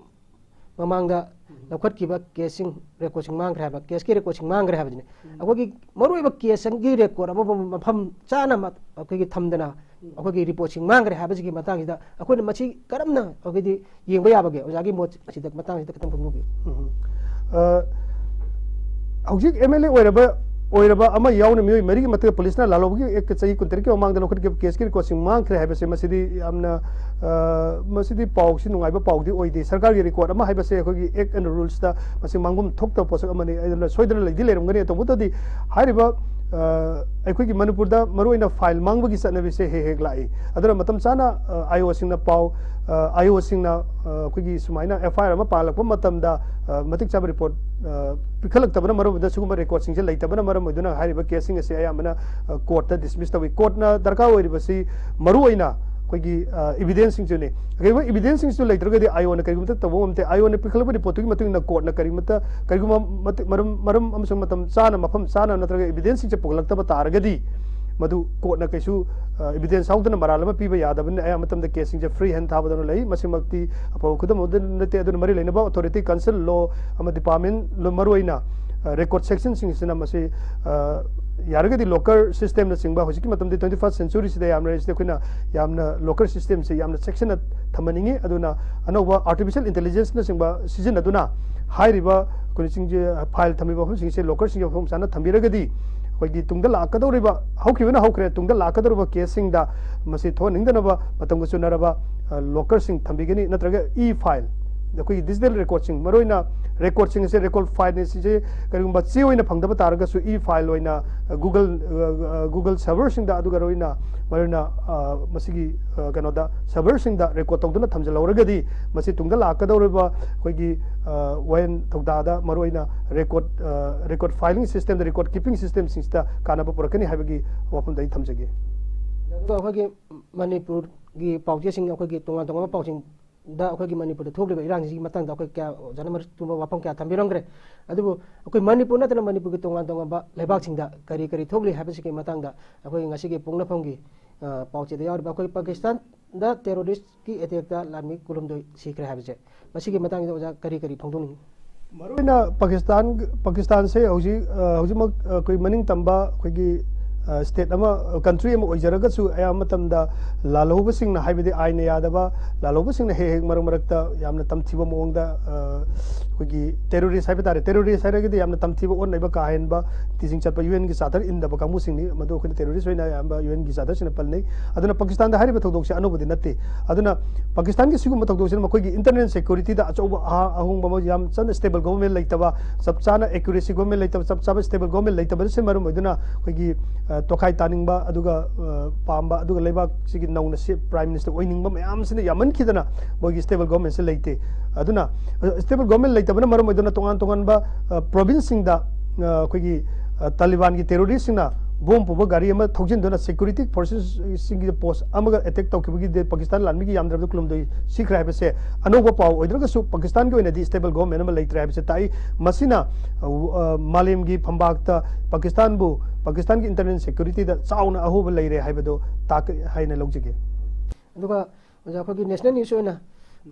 ꯃꯃꯥꯡꯗ ꯂꯧꯈꯠꯈꯤꯕ ꯀꯦꯁꯁꯤꯡ, ꯔꯦꯀꯣꯔꯠꯁꯤꯡ ꯃꯥꯡꯈ꯭ꯔꯦ ꯍꯥꯏꯕ, ꯀꯦꯁꯀꯤ ꯔꯦꯀꯣꯔꯠꯁꯤꯡ ꯃꯥꯡꯈ꯭ꯔꯦ ꯍꯥꯏꯕꯗꯨꯅꯤ꯫ ꯑꯩꯈꯣꯏꯒꯤ ꯃꯔꯨꯑꯣꯏꯕ ꯀꯦꯁ ꯑꯃꯒꯤ ꯔꯦꯀꯣꯔꯠ ꯑꯃ ꯃꯐꯝ ꯆꯥꯅ ꯃ-, ꯑꯩꯈꯣꯏꯒꯤ ꯊꯝꯗꯅ ꯑꯩꯈꯣꯏꯒꯤ ꯔꯤꯄꯣꯔꯠꯁꯤꯡ ꯃꯥꯡꯈ꯭ꯔꯦ ꯍꯥꯏꯕꯁꯤꯒꯤ ꯃꯇꯥꯡꯁꯤꯗ ꯑꯩꯈꯣꯏꯅ ꯃꯁꯤ ꯀꯔꯝꯅ ꯑꯩꯈꯣꯏꯗꯤ ꯌꯦꯡꯕ ꯌꯥꯕꯒꯦ? ꯑꯣꯖꯥꯒꯤ ꯃꯣꯠ ꯑꯁꯤꯗ, ꯃꯇꯥꯡꯁꯤꯗ ꯈꯤꯇꯪ ꯐꯣꯡꯗꯣꯛꯄꯤꯌꯨ꯫ ꯎꯝ꯫ ꯑ, ꯍꯧꯖꯤꯛ ꯑꯦꯝ ꯑꯦꯜ ꯑꯦ ꯑꯣꯏꯔꯕ, ꯑꯣꯏꯔꯕ ꯑꯃ ꯌꯥꯎꯅ ꯃꯤꯑꯣꯏ ꯃꯔꯤꯒꯤ ꯃꯊꯛꯇ ꯄꯨꯂꯤꯁꯅ ꯂꯥꯜꯍꯧꯕꯒꯤ ꯑꯦꯛ ꯆꯍꯤ ꯀꯨꯟꯇꯔꯦꯠꯀꯤ ꯃꯃꯥꯡꯗ ꯂꯧꯈꯠꯈꯤꯕ ꯀꯦꯁꯀꯤ ꯔꯦꯀꯣꯔꯠꯁꯤꯡ ꯃꯥꯡꯈ꯭ꯔꯦ ꯍꯥꯏꯕꯁꯦ ꯃꯁꯤꯗꯤ ꯌꯥꯝꯅ, ꯑ, ꯃꯁꯤꯗꯤ ꯄꯥꯎꯁꯤ ꯅꯨꯡꯉꯥꯏꯕ ꯄꯥꯎꯗꯤ ꯑꯣꯏꯗꯦ꯫ ꯁꯔꯀꯥꯔꯒꯤ ꯔꯦꯀꯣꯔꯠ ꯑꯃ ꯍꯥꯏꯕꯁꯦ ꯑꯩꯈꯣꯏꯒꯤ ꯑꯦꯛ ꯑꯦꯟ ꯔꯨꯜꯁꯇ ꯃꯁꯤ ꯃꯥꯡꯐꯝ ꯊꯣꯛꯇꯕ ꯄꯣꯠꯁꯛ ꯑꯃꯅꯤ꯫ ꯑꯗꯨꯅ ꯁꯣꯏꯗꯅ ꯂꯩꯗꯤ ꯂꯩꯔꯝꯒꯅꯤ꯫ ꯇꯧꯕꯇꯗꯤ ꯍꯥꯏꯔꯤꯕ, ꯑ, ꯑꯩꯈꯣꯏꯒꯤ ꯃꯅꯤꯄꯨꯔꯗ ꯃꯔꯨꯑꯣꯏꯅ ꯐꯥꯏꯜ ꯃꯥꯡꯕꯒꯤ ꯆꯠꯅꯕꯤꯁꯦ ꯍꯦꯛ ꯍꯦꯛ ꯂꯥꯛꯏ꯫ ꯑꯗꯨꯅ ꯃꯇꯝ ꯆꯥꯅ, ꯑ, ꯑꯥꯏ ꯑꯣꯁꯤꯡꯅ ꯄꯥꯎ, ꯑ, ꯑꯥꯏ ꯑꯣꯁꯤꯡꯅ, ꯑ, ꯑꯩꯈꯣꯏꯒꯤ ꯁꯨꯃꯥꯏꯅ ꯑꯦꯐ ꯑꯥꯏ ꯑꯥꯔ ꯑꯃ ꯄꯥꯜꯂꯛꯄ ꯃꯇꯝꯗ, ꯑ, ꯃꯇꯤꯛ ꯆꯥꯕ ꯔꯤꯄꯣꯔꯠ, ꯑ, ꯄꯤꯈꯠꯂꯛꯇꯕꯅ ꯃꯔꯝ ꯑꯣꯏꯗꯨꯅ, ꯁꯤꯒꯨꯝꯕ ꯔꯦꯀꯣꯔꯠꯁꯤꯡꯁꯦ ꯂꯩꯇꯕꯅ ꯃꯔꯝ ꯑꯣꯏꯗꯨꯅ ꯍꯥꯏꯔꯤꯕ ꯀꯦꯁꯁꯤꯡ ꯑꯁꯤ ꯑꯌꯥꯝꯕꯅ, ꯑ, ꯀꯣꯔꯠꯇ ꯗꯤꯁꯃꯤꯁ ꯇꯧꯏ꯫ ꯀꯣꯔꯠꯅ ꯗꯔꯀꯥꯔ ꯑꯣꯏꯔꯤꯕꯁꯤ ꯃꯔꯨꯑꯣꯏꯅ ꯑꯩꯈꯣꯏꯒꯤ, ꯑ, ꯏꯕꯤꯗꯦꯟꯁꯁꯤꯡꯁꯤꯅꯤ꯫ ꯀꯔꯤꯒꯨꯝꯕ ꯏꯕꯤꯗꯦꯟꯁꯁꯤꯡꯁꯤꯁꯨ ꯂꯩꯇ꯭ꯔꯒꯗꯤ ꯑꯥꯏ ꯑꯣꯅ ꯀꯔꯤꯒꯨꯝꯇ ꯇꯧꯕ ꯉꯝꯗꯦ꯫ ꯑꯥꯏ ꯑꯣꯅ ꯄꯤꯈꯠꯂꯛꯄ ꯔꯤꯄꯣꯔꯠꯇꯨꯒꯤ ꯃꯇꯨꯡ ꯏꯟꯅ ꯀꯣꯔꯠꯅ ꯀꯔꯤꯒꯨꯝꯕ ꯃꯇꯤꯛ, ꯃꯔꯝ, ꯃꯔꯝ ꯑꯃꯁꯨꯡ ꯃꯇꯝ ꯆꯥꯅ, ꯃꯐꯝ ꯆꯥꯅ ꯅꯠꯇ꯭ꯔꯒ ꯏꯕꯤꯗꯦꯟꯁꯁꯤꯡꯁꯦ ꯄꯨꯈꯠꯂꯛꯇꯕ ꯇꯥꯔꯒꯗꯤ, ꯃꯗꯨ ꯀꯣꯔꯠꯅ ꯀꯩꯁꯨ, ꯑ, ꯏꯕꯤꯗꯦꯟꯁ ꯌꯥꯎꯗꯅ ꯃꯔꯥꯜ ꯑꯃ ꯄꯤꯕ ꯌꯥꯗꯕꯅꯤꯅ, ꯑꯌꯥꯝꯕ ꯃꯇꯝꯗ ꯀꯦꯁꯁꯤꯡꯁꯦ ꯐ꯭ꯔꯤ ꯍꯦꯟ ꯊꯥꯕꯗꯧꯅ ꯂꯩ꯫ ꯃꯁꯤꯃꯛꯇꯤ ꯑꯐꯕ ꯈꯨꯗꯝ ꯑꯃꯠꯇ ꯅꯠꯇꯦ꯫ ꯑꯗꯨꯅ ꯃꯔꯤ ꯂꯩꯅꯕ ꯑꯣꯊꯣꯔꯤꯇꯤ, ꯀꯟꯁꯔꯟ ꯂꯣ ꯑꯃ ꯗꯤꯄꯥꯔꯠꯃꯦꯟ, ꯃꯔꯨꯑꯣꯏꯅ, ꯑ, ꯔꯦꯀꯣꯔꯠ ꯁꯦꯛꯁꯟꯁꯤꯡꯁꯤꯅ ꯃꯁꯤ, ꯑ, ꯌꯥꯔꯒꯗꯤ ꯂꯣꯀꯔ ꯁꯤꯁꯇꯦꯝꯅꯆꯤꯡꯕ, ꯍꯧꯖꯤꯛꯀꯤ ꯃꯇꯝꯗꯤ ꯇ꯭ꯋꯦꯟꯇꯤ ꯐꯥꯔꯁ ꯁꯦꯟꯆꯨꯔꯤꯁꯤꯗ ꯌꯥꯝꯅ ꯁꯤꯗ ꯑꯩꯈꯣꯏꯅ ꯌꯥꯝꯅ ꯂꯣꯀꯔ ꯁꯤꯁꯇꯦꯝꯁꯦ ꯌꯥꯝꯅ ꯆꯦꯛꯁꯤꯟꯅ ꯊꯝꯍꯟꯅꯤꯡꯉꯤ꯫ ꯑꯗꯨꯅ ꯑꯅꯧꯕ ꯑꯥꯔꯇꯤꯐꯤꯁꯤꯌꯦꯜ ꯏꯟꯇꯦꯂꯤꯖꯦꯟꯁꯅꯆꯤꯡꯕ ꯁꯤꯖꯤꯟꯅꯗꯨꯅ ꯍꯥꯏꯔꯤꯕ ꯑꯩꯈꯣꯏꯁꯤꯡꯁꯦ, ꯐꯥꯏꯜ ꯊꯝꯃꯤꯕ ꯃꯐꯝꯁꯤꯡꯁꯦ, ꯂꯣꯀꯔꯁꯤꯡꯁꯦ ꯃꯐꯝ ꯆꯥꯅ ꯊꯝꯕꯤꯔꯒꯗꯤ ꯑꯩꯈꯣꯏꯒꯤ ꯇꯨꯡꯗ ꯂꯥꯛꯀꯗꯧꯔꯤꯕ, ꯍꯧꯈꯤꯕꯅ ꯍꯧꯈ꯭ꯔꯦ, ꯇꯨꯡꯗ ꯂꯥꯛꯀꯗꯧꯔꯤꯕ ꯀꯦꯁꯁꯤꯡꯗ ꯃꯁꯤ ꯊꯣꯛꯍꯟꯅꯤꯡꯗꯅꯕ ꯃꯇꯝꯒ ꯆꯨꯅꯔꯕ, ꯑ, ꯂꯣꯀꯔꯁꯤꯡ ꯊꯝꯕꯤꯒꯅꯤ꯫ ꯅꯠꯇ꯭ꯔꯒ ꯏ ꯐꯥꯏꯜ, ꯑꯩꯈꯣꯏꯒꯤ ꯗꯤꯖꯤꯇꯦꯜ ꯔꯦꯀꯣꯔꯠꯁꯤꯡ, ꯃꯔꯨꯑꯣꯏꯅ ꯔꯦꯀꯣꯔꯠꯁꯤꯡ ꯑꯁꯦ, ꯔꯦꯀꯣꯔꯠ ꯐꯥꯏꯜꯁꯤꯡꯁꯦ ꯀꯔꯤꯒꯨꯝꯕ ꯆꯦ ꯑꯣꯏꯅ ꯐꯪꯗꯕ ꯇꯥꯔꯒꯁꯨ, ꯏ ꯐꯥꯏꯜ ꯑꯣꯏꯅ, ꯑ, ꯒꯨꯒꯜ, ꯑ, ꯑ, ꯒꯨꯒꯜ ꯁꯔꯚꯔꯁꯤꯡꯗ, ꯑꯗꯨꯒ ꯃꯔꯨꯑꯣꯏꯅ, ꯃꯔꯨꯑꯣꯏꯅ, ꯑ, ꯃꯁꯤꯒꯤ, ꯑ, ꯀꯩꯅꯣꯗ, ꯁꯔꯚꯔꯁꯤꯡꯗ ꯔꯦꯀꯣꯔꯠ ꯇꯧꯗꯨꯅ ꯊꯝꯖꯤꯜꯍꯧꯔꯒꯗꯤ, ꯃꯁꯤ ꯇꯨꯡꯗ ꯂꯥꯛꯀꯗꯧꯔꯤꯕ ꯑꯩꯈꯣꯏꯒꯤ, ꯑ, ꯋꯥꯌꯦꯜ ꯊꯧꯗꯥꯗ, ꯃꯔꯨꯑꯣꯏꯅ ꯔꯦꯀꯣꯔꯠ, ꯑ, ꯔꯦꯀꯣꯔꯠ ꯐꯥꯏꯂꯤꯡ ꯁꯤꯁꯇꯦꯝꯗ, ꯔꯦꯀꯣꯔꯠ ꯀꯤꯄꯤꯡ ꯁꯤꯁꯇꯦꯝꯁꯤꯡꯁꯤꯗ ꯀꯥꯟꯅꯕ ꯄꯨꯔꯛꯀꯅꯤ ꯍꯥꯏꯕꯒꯤ ꯋꯥꯐꯝꯗ ꯑꯩ ꯊꯝꯖꯒꯦ꯫ ꯑꯗꯨꯒ ꯑꯩꯈꯣꯏꯒꯤ ꯃꯅꯤꯄꯨꯔꯒꯤ ꯄꯥꯎꯆꯦꯁꯤꯡ, ꯑꯩꯈꯣꯏꯒꯤ ꯇꯣꯉꯥꯟ ꯇꯣꯉꯥꯟꯕ ꯄꯥꯎꯁꯤꯡꯗ ꯑꯩꯈꯣꯏꯒꯤ ꯃꯅꯤꯄꯨꯔꯗ ꯊꯣꯛꯂꯤꯕ ꯏꯔꯥꯡꯁꯤꯒꯤ ꯃꯇꯥꯡꯗ ꯑꯩꯈꯣꯏ ꯀꯌꯥ, ꯑꯣꯖꯥꯅ ꯃꯔꯤꯛ ꯆꯨꯝꯕ ꯋꯥꯐꯝ ꯀꯌꯥ ꯊꯝꯕꯤꯔꯝꯈ꯭ꯔꯦ꯫ ꯑꯗꯨꯕꯨ ꯑꯩꯈꯣꯏ ꯃꯅꯤꯄꯨꯔ ꯅꯠꯇꯅ ꯃꯅꯤꯄꯨꯔꯒꯤ ꯇꯣꯉꯥꯟ ꯇꯣꯉꯥꯟꯕ ꯂꯩꯕꯥꯛꯁꯤꯡꯗ ꯀꯔꯤ ꯀꯔꯤ ꯊꯣꯛꯂꯤ ꯍꯥꯏꯕꯁꯤꯒꯤ ꯃꯇꯥꯡꯗ ꯑꯩꯈꯣꯏ ꯉꯁꯤꯒꯤ ꯄꯣꯛꯅꯐꯝꯒꯤ, ꯑ, ꯄꯥꯎꯆꯦꯗ ꯌꯥꯎꯔꯤꯕ ꯑꯩꯈꯣꯏ ꯄꯥꯀꯤꯁꯇꯥꯟꯗ ꯇꯦꯔꯣꯔꯤꯁꯀꯤ ꯑꯦꯇꯦꯛꯇ ꯂꯥꯟꯃꯤ ꯀꯨꯟꯍꯨꯝꯗꯣꯏ ꯁꯤꯈ꯭ꯔꯦ ꯍꯥꯏꯕꯁꯦ, ꯃꯁꯤꯒꯤ ꯃꯇꯥꯡꯗ ꯑꯣꯖꯥ ꯀꯔꯤ ꯀꯔꯤ ꯐꯣꯡꯗꯣꯛꯅꯤꯡꯉꯤ? ꯃꯔꯨꯑꯣꯏꯅ ꯄꯥꯀꯤꯁꯇꯥꯟ, ꯄꯥꯀꯤꯁꯇꯥꯟꯁꯦ ꯍꯧꯖꯤꯛ, ꯑ, ꯍꯧꯖꯤꯛꯃꯛ ꯑꯩꯈꯣꯏ ꯃꯅꯤꯡ ꯇꯝꯕ ꯑꯩꯈꯣꯏꯒꯤ, ꯁ꯭ꯇꯦꯠ ꯑꯃ, ꯀꯟꯇ꯭ꯔꯤ ꯑꯃ ꯑꯣꯏꯖꯔꯒꯁꯨ ꯑꯌꯥꯝꯕ ꯃꯇꯝꯗ ꯂꯥꯜꯍꯧꯕꯁꯤꯡꯅ, ꯍꯥꯏꯕꯗꯤ ꯑꯥꯏꯟꯅ ꯌꯥꯗꯕ ꯂꯥꯜꯍꯧꯕꯁꯤꯡꯅ ꯍꯦꯛ ꯍꯦꯛ ꯃꯔꯛ ꯃꯔꯛꯇ ꯌꯥꯝꯅ ꯇꯝꯊꯤꯕ ꯃꯑꯣꯡꯗ, ꯑ, ꯑꯩꯈꯣꯏꯒꯤ ꯇꯦꯔꯣꯔꯤꯁ ꯍꯥꯏꯕ ꯇꯥꯔꯦ, ꯇꯦꯔꯣꯔꯤꯁ ꯍꯥꯏꯔꯒꯗꯤ ꯌꯥꯝꯅ ꯇꯝꯊꯤꯕ ꯑꯣꯠꯅꯩꯕ ꯀꯥ ꯍꯦꯟꯕ ꯇꯤꯆꯤꯡ ꯆꯠꯄ, ꯌꯨ ꯑꯦꯟꯒꯤ ꯆꯥꯔꯇꯔ ꯏꯟꯗꯕ ꯀꯥꯡꯕꯨꯁꯤꯡꯅꯤ꯫ ꯃꯗꯨ ꯑꯩꯈꯣꯏꯅ ꯇꯦꯔꯣꯔꯤꯁ ꯑꯣꯏꯅ ꯑꯌꯥꯝꯕ ꯌꯨ ꯑꯦꯟꯒꯤ ꯆꯥꯔꯇꯔꯁꯤꯅ ꯄꯜꯅꯩ꯫ ꯑꯗꯨꯅ ꯄꯥꯀꯤꯁꯇꯥꯟꯗ ꯍꯥꯏꯔꯤꯕ ꯊꯧꯗꯣꯛꯁꯦ ꯑꯅꯧꯕꯗꯤ ꯅꯠꯇꯦ꯫ ꯑꯗꯨꯅ ꯄꯥꯀꯤꯁꯇꯥꯟꯒꯤ ꯁꯤꯒꯨꯝꯕ ꯊꯧꯗꯣꯛꯁꯤꯅ ꯃꯈꯣꯏꯒꯤ ꯏꯟꯇꯔꯅꯦꯜ ꯁꯦꯀ꯭ꯌꯨꯔꯤꯇꯤꯗ ꯑꯆꯧꯕ ꯑꯍ-, ꯑꯍꯣꯡꯕ ꯑꯃ, ꯌꯥꯝ ꯆꯟꯅ ꯁ꯭ꯇꯦꯕꯜ ꯒꯣꯚꯔꯟꯃꯦꯟ ꯂꯩꯇꯕ, ꯆꯞ ꯆꯥꯅ ꯑꯦꯀ꯭ꯌꯨꯔꯦꯁꯤ ꯒꯣꯚꯔꯟꯃꯦꯟ ꯂꯩꯇꯕ, ꯆꯞ ꯆꯥꯕ ꯁ꯭ꯇꯦꯕꯜ ꯒꯣꯚꯔꯟꯃꯦꯟ ꯂꯩꯇꯕ ꯑꯁꯤꯅ ꯃꯔꯝ ꯑꯣꯏꯗꯨꯅ ꯑꯩꯈꯣꯏꯒꯤ, ꯑ, ꯇꯣꯈꯥꯏ ꯇꯥꯅꯤꯡꯕ, ꯑꯗꯨꯒ, ꯑ, ꯄꯥꯝꯕ, ꯑꯗꯨꯒ ꯂꯩꯕꯥꯛꯁꯤꯒꯤ ꯅꯧꯅ ꯁꯤ ꯄ꯭ꯔꯥꯏꯝ ꯃꯤꯅꯤꯁꯇꯔ ꯑꯣꯏꯅꯤꯡꯕ ꯃꯌꯥꯝꯁꯤꯅ ꯌꯥꯝꯃꯟꯈꯤꯗꯅ ꯃꯣꯏꯒꯤ ꯁ꯭ꯇꯦꯕꯜ ꯒꯣꯚꯔꯟꯃꯦꯟꯁꯦ ꯂꯩꯇꯦ꯫ ꯑꯗꯨꯅ, ꯑ, ꯁ꯭ꯇꯦꯕꯜ ꯒꯣꯚꯔꯟꯃꯦꯟ ꯂꯩꯇꯕꯅ ꯃꯔꯝ ꯑꯣꯏꯗꯨꯅ ꯇꯣꯉꯥꯟ ꯇꯣꯉꯥꯟꯕ, ꯑ, ꯄ꯭ꯔꯣꯚꯤꯟꯁꯁꯤꯡꯗ, ꯑ, ꯑꯩꯈꯣꯏꯒꯤ, ꯑ, ꯇꯥꯂꯤꯕꯥꯟꯒꯤ ꯇꯦꯔꯣꯔꯤꯁꯁꯤꯡꯅ ꯕꯣꯝ ꯄꯨꯕ ꯒꯥꯔꯤ ꯑꯃ ꯊꯧꯖꯤꯟꯗꯨꯅ ꯁꯦꯀ꯭ꯌꯨꯔꯤꯇꯤ ꯐꯣꯔꯁꯦꯁꯁꯤꯡꯒꯤ ꯄꯣꯁ ꯑꯃꯒ ꯑꯦꯇꯦꯛ ꯇꯧꯈꯤꯕꯒꯤꯗꯤ ꯄꯥꯀꯤꯁꯇꯥꯟ ꯂꯥꯟꯃꯤꯒꯤ ꯌꯥꯝꯗ꯭ꯔꯕꯗ ꯀꯨꯟꯍꯨꯝꯗꯣꯏ ꯁꯤꯈ꯭ꯔꯦ ꯍꯥꯏꯕꯁꯦ ꯑꯅꯧꯕ ꯄꯥꯎ ꯑꯣꯏꯗ꯭ꯔꯒꯁꯨ ꯄꯥꯀꯤꯁꯇꯥꯟꯒꯤ ꯑꯣꯏꯅꯗꯤ ꯁ꯭ꯇꯦꯕꯜ ꯒꯣꯚꯔꯟꯃꯦꯟ ꯑꯃ ꯂꯩꯇ꯭ꯔꯦ ꯍꯥꯏꯕꯁꯦ ꯇꯥꯛꯏ꯫ ꯃꯁꯤꯅ, ꯑ, ꯑ, ꯃꯥꯂꯦꯝꯒꯤ ꯐꯝꯕꯥꯛꯇ ꯄꯥꯀꯤꯁꯇꯥꯟꯕꯨ, ꯄꯥꯀꯤꯁꯇꯥꯟꯒꯤ ꯏꯟꯇꯔꯅꯦꯜ ꯁꯦꯀ꯭ꯌꯨꯔꯤꯇꯤꯗ ꯆꯥꯎꯅ ꯑꯍꯣꯕ ꯂꯩꯔꯦ ꯍꯥꯏꯕꯗꯨ ꯇꯥꯛ-, ꯍꯥꯏꯅ ꯂꯧꯖꯒꯦ꯫ ꯑꯗꯨꯒ ꯑꯣꯖꯥ, ꯑꯩꯈꯣꯏꯒꯤ ꯅꯦꯁꯅꯦꯜ ꯅ꯭ꯌꯨꯁ ꯑꯣꯏꯅ,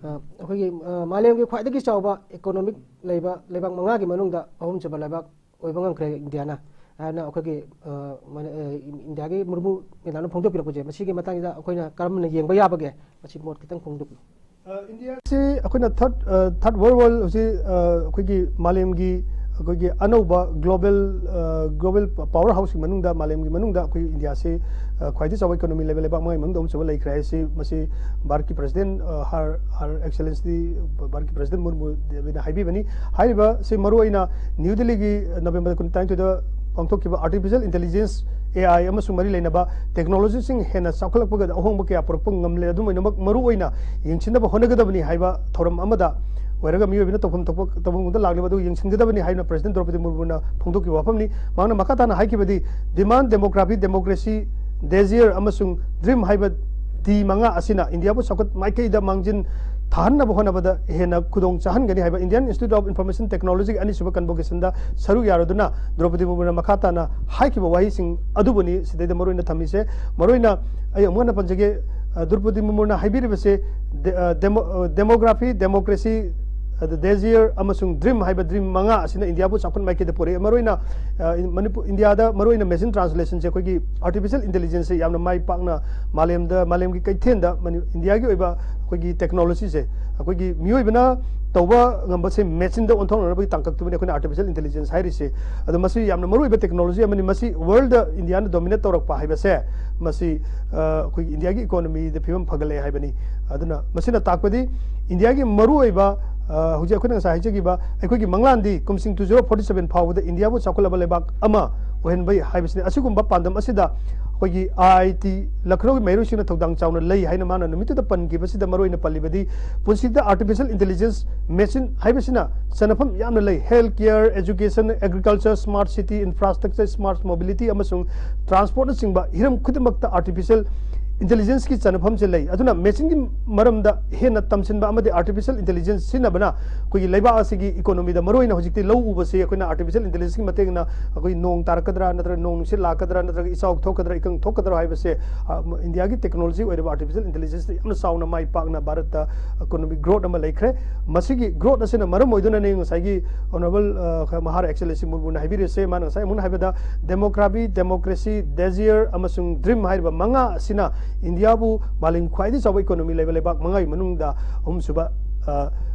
ꯑ, ꯑꯩꯈꯣꯏꯒꯤ, ꯑ, ꯃꯥꯂꯦꯝꯒꯤ ꯈ꯭ꯋꯥꯏꯗꯒꯤ ꯆꯥꯎꯕ ꯏꯀꯣꯅꯣꯃꯤꯛ ꯂꯩꯕ ꯂꯩꯕꯥꯛ ꯃꯉꯥꯒꯤ ꯃꯅꯨꯡꯗ ꯑꯍꯨꯝꯁꯨꯕ ꯂꯩꯕꯥꯛ ꯑꯣꯏꯕ ꯉꯝꯈ꯭ꯔꯦ ꯏꯟꯗꯤꯌꯥꯅ ꯍꯥꯏꯅ ꯑꯩꯈꯣꯏꯒꯤ, ꯑ, ꯃꯅ-, ꯑ, ꯏꯟꯗꯤꯌꯥꯒꯤ ꯃꯨꯔꯃꯨ ꯃꯦꯗꯥꯝꯅ ꯐꯣꯡꯗꯣꯛꯄꯤꯔꯛꯄꯁꯦ, ꯃꯁꯤꯒꯤ ꯃꯇꯥꯡꯁꯤꯗ ꯑꯩꯈꯣꯏꯅ ꯀꯔꯝꯅ ꯌꯦꯡꯕ ꯌꯥꯕꯒꯦ? ꯃꯁꯤ ꯃꯣꯠ ꯈꯤꯇꯪ ꯐꯣꯡꯗꯣꯛꯄꯤꯌꯨ꯫ ꯑ, ꯏꯟꯗꯤꯌꯥꯁꯤ ꯑꯩꯈꯣꯏꯅ ꯊꯥꯔꯠ, ꯑ, ꯊꯥꯔꯠ ꯋꯥꯔꯜ ꯋꯥꯔ ꯍꯧꯖꯤꯛ, ꯑ, ꯑꯩꯈꯣꯏꯒꯤ ꯃꯥꯂꯦꯝꯒꯤ ꯑꯩꯈꯣꯏꯒꯤ ꯑꯅꯧꯕ ꯒ꯭ꯂꯣꯕꯦꯜ, ꯑ, ꯒ꯭ꯂꯣꯕꯦꯜ ꯄꯥꯋꯔ ꯍꯥꯎꯁꯀꯤ ꯃꯅꯨꯡꯗ, ꯃꯥꯂꯦꯝꯒꯤ ꯃꯅꯨꯡꯗ ꯑꯩꯈꯣꯏ ꯏꯟꯗꯤꯌꯥꯁꯤ, ꯑ, ꯈ꯭ꯋꯥꯏꯗꯒꯤ ꯆꯥꯎꯕ ꯏꯀꯣꯅꯣꯃꯤ ꯂꯩꯕ ꯂꯩꯕꯥꯛ ꯃꯉꯥꯒꯤ ꯃꯅꯨꯡꯗ ꯑꯍꯨꯝꯁꯨꯕ ꯂꯩꯈ꯭ꯔꯦ ꯍꯥꯏꯁꯤ ꯃꯁꯤ ꯚꯥꯔꯠꯀꯤ ꯄ꯭ꯔꯁꯤꯗꯦꯟ, ꯑ, ꯍꯥꯔ, ꯍꯥꯔ ꯑꯦꯛꯁꯦꯂꯦꯟꯁꯇꯤ ꯚꯥꯔꯠꯀꯤ ꯄ꯭ꯔꯁꯤꯗꯦꯟ ꯃꯨꯔꯃꯨ ꯗꯦꯕꯤꯅ ꯍꯥꯏꯕꯤꯕꯅꯤ꯫ ꯍꯥꯏꯔꯤꯕꯁꯤ ꯃꯔꯨꯑꯣꯏꯅ ꯅ꯭ꯌꯨ ꯗꯦꯜꯂꯤꯒꯤ ꯅꯕꯦꯝꯕꯔ ꯀꯨꯟ ꯇꯔꯥꯅꯤꯊꯣꯏꯗ ꯄꯥꯡꯊꯣꯛꯈꯤꯕ ꯑꯥꯔꯇꯤꯐꯤꯁꯤꯌꯦꯜ ꯏꯟꯇꯦꯂꯤꯖꯦꯟꯁ, ꯑꯦ ꯑꯥꯏ, ꯑꯃꯁꯨꯡ ꯃꯔꯤ ꯂꯩꯅꯕ ꯇꯦꯛꯅꯣꯂꯣꯖꯤꯁꯤꯡ ꯍꯦꯟꯅ ꯆꯥꯎꯈꯠꯂꯛꯄꯒ ꯑꯍꯣꯡꯕ ꯀꯌꯥ ꯄꯨꯔꯛꯄ ꯉꯝꯂꯦ꯫ ꯑꯗꯨꯝ ꯑꯣꯏꯅꯃꯛ ꯃꯔꯨꯑꯣꯏꯅ ꯌꯦꯡꯁꯤꯟꯅꯕ ꯍꯣꯠꯅꯒꯗꯕꯅꯤ ꯍꯥꯏꯕ ꯊꯧꯔꯝ ꯑꯃꯗ ꯑꯣꯏꯔꯒ ꯃꯤꯑꯣꯏꯕꯅ ꯇꯧꯐꯝ ꯊꯣꯛꯄ ꯇꯧꯐꯝꯗ ꯂꯥꯛꯂꯤꯕ ꯑꯗꯨ ꯌꯦꯡꯁꯤꯟꯒꯗꯕꯅꯤ ꯍꯥꯏꯅ ꯄ꯭ꯔꯁꯤꯗꯦꯟ ꯗ꯭ꯔꯧꯄꯗꯤ ꯃꯨꯔꯃꯨꯅ ꯐꯣꯡꯗꯣꯛꯈꯤꯕ ꯋꯥꯐꯝꯅꯤ꯫ ꯃꯍꯥꯛꯅ ꯃꯈꯥ ꯇꯥꯅ ꯍꯥꯏꯈꯤꯕꯗꯤ, ꯗꯤꯃꯥꯟ, ꯗꯦꯃꯣꯒ꯭ꯔꯥꯐꯤ, ꯗꯦꯃꯣꯀ꯭ꯔꯦꯁꯤ, ꯗꯦꯖꯤꯌꯔ ꯑꯃꯁꯨꯡ ꯗ꯭ꯔꯤꯝ ꯍꯥꯏꯕ ꯗꯤ ꯃꯉꯥ ꯑꯁꯤꯅ ꯏꯟꯗꯤꯌꯥꯕꯨ ꯆꯥꯎꯈꯠ ꯃꯥꯏꯀꯩꯗ ꯃꯥꯡꯖꯤꯟ ꯊꯥꯍꯟꯅꯕ ꯍꯣꯠꯅꯕꯗ ꯍꯦꯟꯅ ꯈꯨꯗꯣꯡ ꯆꯥꯍꯟꯒꯅꯤ ꯍꯥꯏꯕ Indian Institute of Information Technology ꯒꯤ ꯑꯅꯤꯁꯨꯕ ꯀꯟꯚꯣꯀꯦꯁꯟꯗ ꯁꯔꯨꯛ ꯌꯥꯔꯗꯨꯅ ꯗ꯭ꯔꯧꯄꯗꯤ ꯃꯨꯔꯃꯨꯅ ꯃꯈꯥ ꯇꯥꯅ ꯍꯥꯏꯈꯤꯕ ꯋꯥꯍꯩꯁꯤꯡ ꯑꯗꯨꯕꯨꯅꯤ ꯁꯤꯗꯩꯗ ꯃꯔꯨꯑꯣꯏꯅ ꯊꯝꯃꯤꯁꯦ꯫ ꯃꯔꯨꯑꯣꯏꯅ ꯑꯩ ꯑꯃꯨꯛ ꯍꯟꯅ ꯄꯟꯖꯒꯦ, ꯑ, ꯗ꯭ꯔꯧꯄꯗꯤ ꯃꯨꯔꯃꯨꯅ ꯍꯥꯏꯕꯤꯔꯤꯕꯁꯦ ꯗꯦ-, ꯑ, ꯗꯦꯃꯣ-, ꯑ, ꯗꯦꯃꯣꯒ꯭ꯔꯥꯐꯤ, ꯗꯦꯃꯣꯀ꯭ꯔꯦꯁꯤ, ꯑꯗ ꯗꯦꯖꯤꯌꯔ ꯑꯃꯁꯨꯡ ꯗ꯭ꯔꯤꯝ ꯍꯥꯏꯕ ꯗ꯭ꯔꯤꯝ ꯃꯉꯥ ꯑꯁꯤꯅ ꯏꯟꯗꯤꯌꯥꯕꯨ ꯆꯥꯎꯈꯠ ꯃꯥꯏꯀꯩꯗ ꯄꯨꯔꯛꯏ꯫ ꯃꯔꯨꯑꯣꯏꯅ, ꯑ, ꯏꯟ-, ꯃꯅꯤꯄꯨꯔ, ꯏꯟꯗꯤꯌꯥꯗ ꯃꯔꯨꯑꯣꯏꯅ ꯃꯦꯆꯤꯟ ꯇ꯭ꯔꯥꯟꯁꯂꯦꯁꯟꯁꯦ ꯑꯩꯈꯣꯏꯒꯤ ꯑꯥꯔꯇꯤꯐꯤꯁꯤꯌꯦꯜ ꯏꯟꯇꯦꯂꯤꯖꯦꯟꯁꯁꯦ ꯌꯥꯝꯅ ꯃꯥꯏ ꯄꯥꯛꯅ ꯃꯥꯂꯦꯝꯗ, ꯃꯥꯂꯦꯝꯒꯤ ꯀꯩꯊꯦꯜꯗ ꯃꯅꯤ-, ꯏꯟꯗꯤꯌꯥꯒꯤ ꯑꯣꯏꯕ ꯑꯩꯈꯣꯏꯒꯤ ꯇꯦꯛꯅꯣꯂꯣꯖꯤꯁꯦ, ꯑꯩꯈꯣꯏꯒꯤ ꯃꯤꯑꯣꯏꯕꯅ ꯇꯧꯕ ꯉꯝꯕꯁꯦ ꯃꯦꯆꯤꯟꯗ ꯑꯣꯟꯊꯣꯛꯅꯅꯕꯒꯤ ꯇꯥꯡꯀꯛꯇꯨꯕꯨꯅꯤ ꯑꯩꯈꯣꯏꯅ ꯑꯥꯔꯇꯤꯐꯤꯁꯤꯌꯦꯜ ꯏꯟꯇꯦꯂꯤꯖꯦꯟꯁ ꯍꯥꯏꯔꯤꯁꯦ꯫ ꯑꯗꯣ ꯃꯁꯤ ꯌꯥꯝꯅ ꯃꯔꯨꯑꯣꯏꯕ ꯇꯦꯛꯅꯣꯂꯣꯖꯤ ꯑꯃꯅꯤ꯫ ꯃꯁꯤ ꯋꯥꯔꯜꯗ ꯏꯟꯗꯤꯌꯥꯅ ꯗꯣꯃꯤꯅꯦꯠ ꯇꯧꯔꯛꯄ ꯍꯥꯏꯕꯁꯦ, ꯃꯁꯤ, ꯑ, ꯑꯩꯈꯣꯏꯒꯤ ꯏꯟꯗꯤꯌꯥꯒꯤ ꯏꯀꯣꯅꯣꯃꯤꯗ ꯐꯤꯕꯝ ꯐꯒꯠꯂꯛꯑꯦ ꯍꯥꯏꯕꯅꯤ꯫ ꯑꯗꯨꯅ ꯃꯁꯤꯅ ꯇꯥꯛꯄꯗꯤ ꯏꯟꯗꯤꯌꯥꯒꯤ ꯃꯔꯨꯑꯣꯏꯕ, ꯑ, ꯍꯧꯖꯤꯛ ꯑꯩꯈꯣꯏꯅ ꯉꯁꯥꯏ ꯍꯥꯏꯖꯈꯤꯕ ꯑꯩꯈꯣꯏꯒꯤ ꯃꯪꯂꯥꯟꯗꯤ ꯀꯨꯝꯁꯤꯡ two zero forty seven ꯐꯥꯎꯕꯗ ꯏꯟꯗꯤꯌꯥꯕꯨ ꯆꯥꯎꯈꯠꯂꯕ ꯂꯩꯕꯥꯛ ꯑꯃ ꯑꯣꯏꯍꯟꯕ ꯍꯥꯏꯕꯁꯤꯅꯤ꯫ ꯑꯁꯤꯒꯨꯝꯕ ꯄꯥꯟꯗꯝ ꯑꯁꯤꯗ ꯑꯩꯈꯣꯏꯒꯤ ꯑꯥꯏ ꯑꯥꯏ ꯇꯤ ꯂꯈꯅꯧꯒꯤ ꯃꯍꯩꯔꯣꯏꯁꯤꯡꯅ ꯊꯧꯗꯥꯡ ꯆꯥꯎꯅ ꯂꯩ ꯍꯥꯏꯅ ꯃꯥꯅ ꯅꯨꯃꯤꯠꯇꯨꯗ ꯄꯟꯈꯤꯕꯁꯤꯗ ꯃꯔꯨꯑꯣꯏꯅ ꯄꯜꯂꯤꯕꯗꯤ ꯄꯨꯟꯁꯤꯗ ꯑꯥꯔꯇꯤꯐꯤꯁꯤꯌꯦꯜ ꯏꯟꯇꯦꯂꯤꯖꯦꯟꯁ ꯃꯦꯆꯤꯟ ꯍꯥꯏꯕꯁꯤꯅ ꯆꯟꯅꯐꯝ ꯌꯥꯝꯅ ꯂꯩ꯫ Health care, education, agriculture, smart city, infrastructure, smart mobility ꯑꯃꯁꯨꯡ ꯇ꯭ꯔꯥꯟꯁꯄꯣꯔꯠꯅꯆꯤꯡꯕ ꯍꯤꯔꯝ ꯈꯨꯗꯤꯡꯃꯛꯇ ꯑꯥꯔꯇꯤꯐꯤꯁꯤꯌꯦꯜ ꯏꯟꯇꯦꯂꯤꯖꯦꯟꯁꯀꯤ ꯆꯟꯅꯐꯝꯁꯦ ꯂꯩ꯫ ꯑꯗꯨꯅ ꯃꯦꯆꯤꯟꯒꯤ ꯃꯔꯝꯗ ꯍꯦꯟꯅ ꯇꯝꯁꯤꯟꯕ ꯑꯃꯗꯤ ꯑꯥꯔꯇꯤꯐꯤꯁꯤꯌꯦꯜ ꯏꯟꯇꯦꯂꯤꯖꯦꯟꯁ ꯁꯤꯖꯤꯟꯅꯕꯅ ꯑꯩꯈꯣꯏꯒꯤ ꯂꯩꯕꯥꯛ ꯑꯁꯤꯒꯤ ꯏꯀꯣꯅꯣꯃꯤꯗ ꯃꯔꯨꯑꯣꯏꯅ ꯍꯧꯖꯤꯛꯇꯤ ꯂꯧ ꯎꯕꯁꯤ ꯑꯩꯈꯣꯏꯅ ꯑꯥꯔꯇꯤꯐꯤꯁꯤꯌꯦꯜ ꯏꯟꯇꯦꯂꯤꯖꯦꯟꯁꯀꯤ ꯃꯇꯦꯡꯅ ꯑꯩꯈꯣꯏ ꯅꯣꯡ ꯇꯥꯔꯛꯀꯗ꯭ꯔꯥ, ꯅꯠꯇ꯭ꯔꯒ ꯅꯣꯡ ꯅꯨꯡꯁꯤꯠ ꯂꯥꯛꯀꯗ꯭ꯔꯥ, ꯅꯠꯇ꯭ꯔꯒ ꯏꯆꯥꯎ ꯊꯣꯛꯀꯗ꯭ꯔꯥ, ꯏꯀꯪ ꯊꯣꯛꯀꯗ꯭ꯔꯥ ꯍꯥꯏꯕꯁꯦ, ꯑ, ꯏꯟꯗꯤꯌꯥꯒꯤ ꯇꯦꯛꯅꯣꯂꯣꯖꯤ ꯑꯣꯏꯔꯤꯕ ꯑꯥꯔꯇꯤꯐꯤꯁꯤꯌꯦꯜ ꯏꯟꯇꯦꯂꯤꯖꯦꯟꯁꯇ ꯌꯥꯝꯅ ꯆꯥꯎꯅ ꯃꯥꯏ ꯄꯥꯛꯅ ꯚꯥꯔꯠꯇ ꯏꯀꯣꯅꯣꯃꯤꯛ ꯒ꯭ꯔꯣꯠ ꯑꯃ ꯂꯩꯈ꯭ꯔꯦ꯫ ꯃꯁꯤꯒꯤ ꯒ꯭ꯔꯣꯠ ꯑꯁꯤꯅ ꯃꯔꯝ ꯑꯣꯏꯗꯨꯅꯅꯦ ꯉꯁꯥꯏꯒꯤ ꯑꯣꯅꯔꯦꯕꯜ, ꯑ, ꯃꯍꯥꯔꯥ ꯑꯦꯛꯁꯦꯂꯦꯟꯁꯤ ꯃꯨꯔꯃꯨꯅ ꯍꯥꯏꯕꯤꯔꯤꯁꯦ꯫ ꯃꯥꯅ ꯉꯁꯥꯏ ꯑꯃꯨꯛ ꯍꯥꯏꯕꯗ ꯗꯦꯃꯣꯀ꯭ꯔꯥꯕꯤ, ꯗꯦꯃꯣꯀ꯭ꯔꯦꯁꯤ, ꯗꯦꯖꯤꯌꯔ ꯑꯃꯁꯨꯡ ꯗ꯭ꯔꯤꯝ ꯍꯥꯏꯔꯤꯕ ꯃꯉꯥ ꯑꯁꯤꯅ ꯏꯟꯗꯤꯌꯥꯕꯨ ꯃꯥꯂꯦꯝ ꯈ꯭ꯋꯥꯏꯗꯒꯤ ꯆꯥꯎꯕ ꯏꯀꯣꯅꯣꯃꯤ ꯂꯩꯕ ꯂꯩꯕꯥꯛ ꯃꯉꯥꯒꯤ ꯃꯅꯨꯡꯗ ꯑꯍꯨꯝꯁꯨꯕ, ꯑ,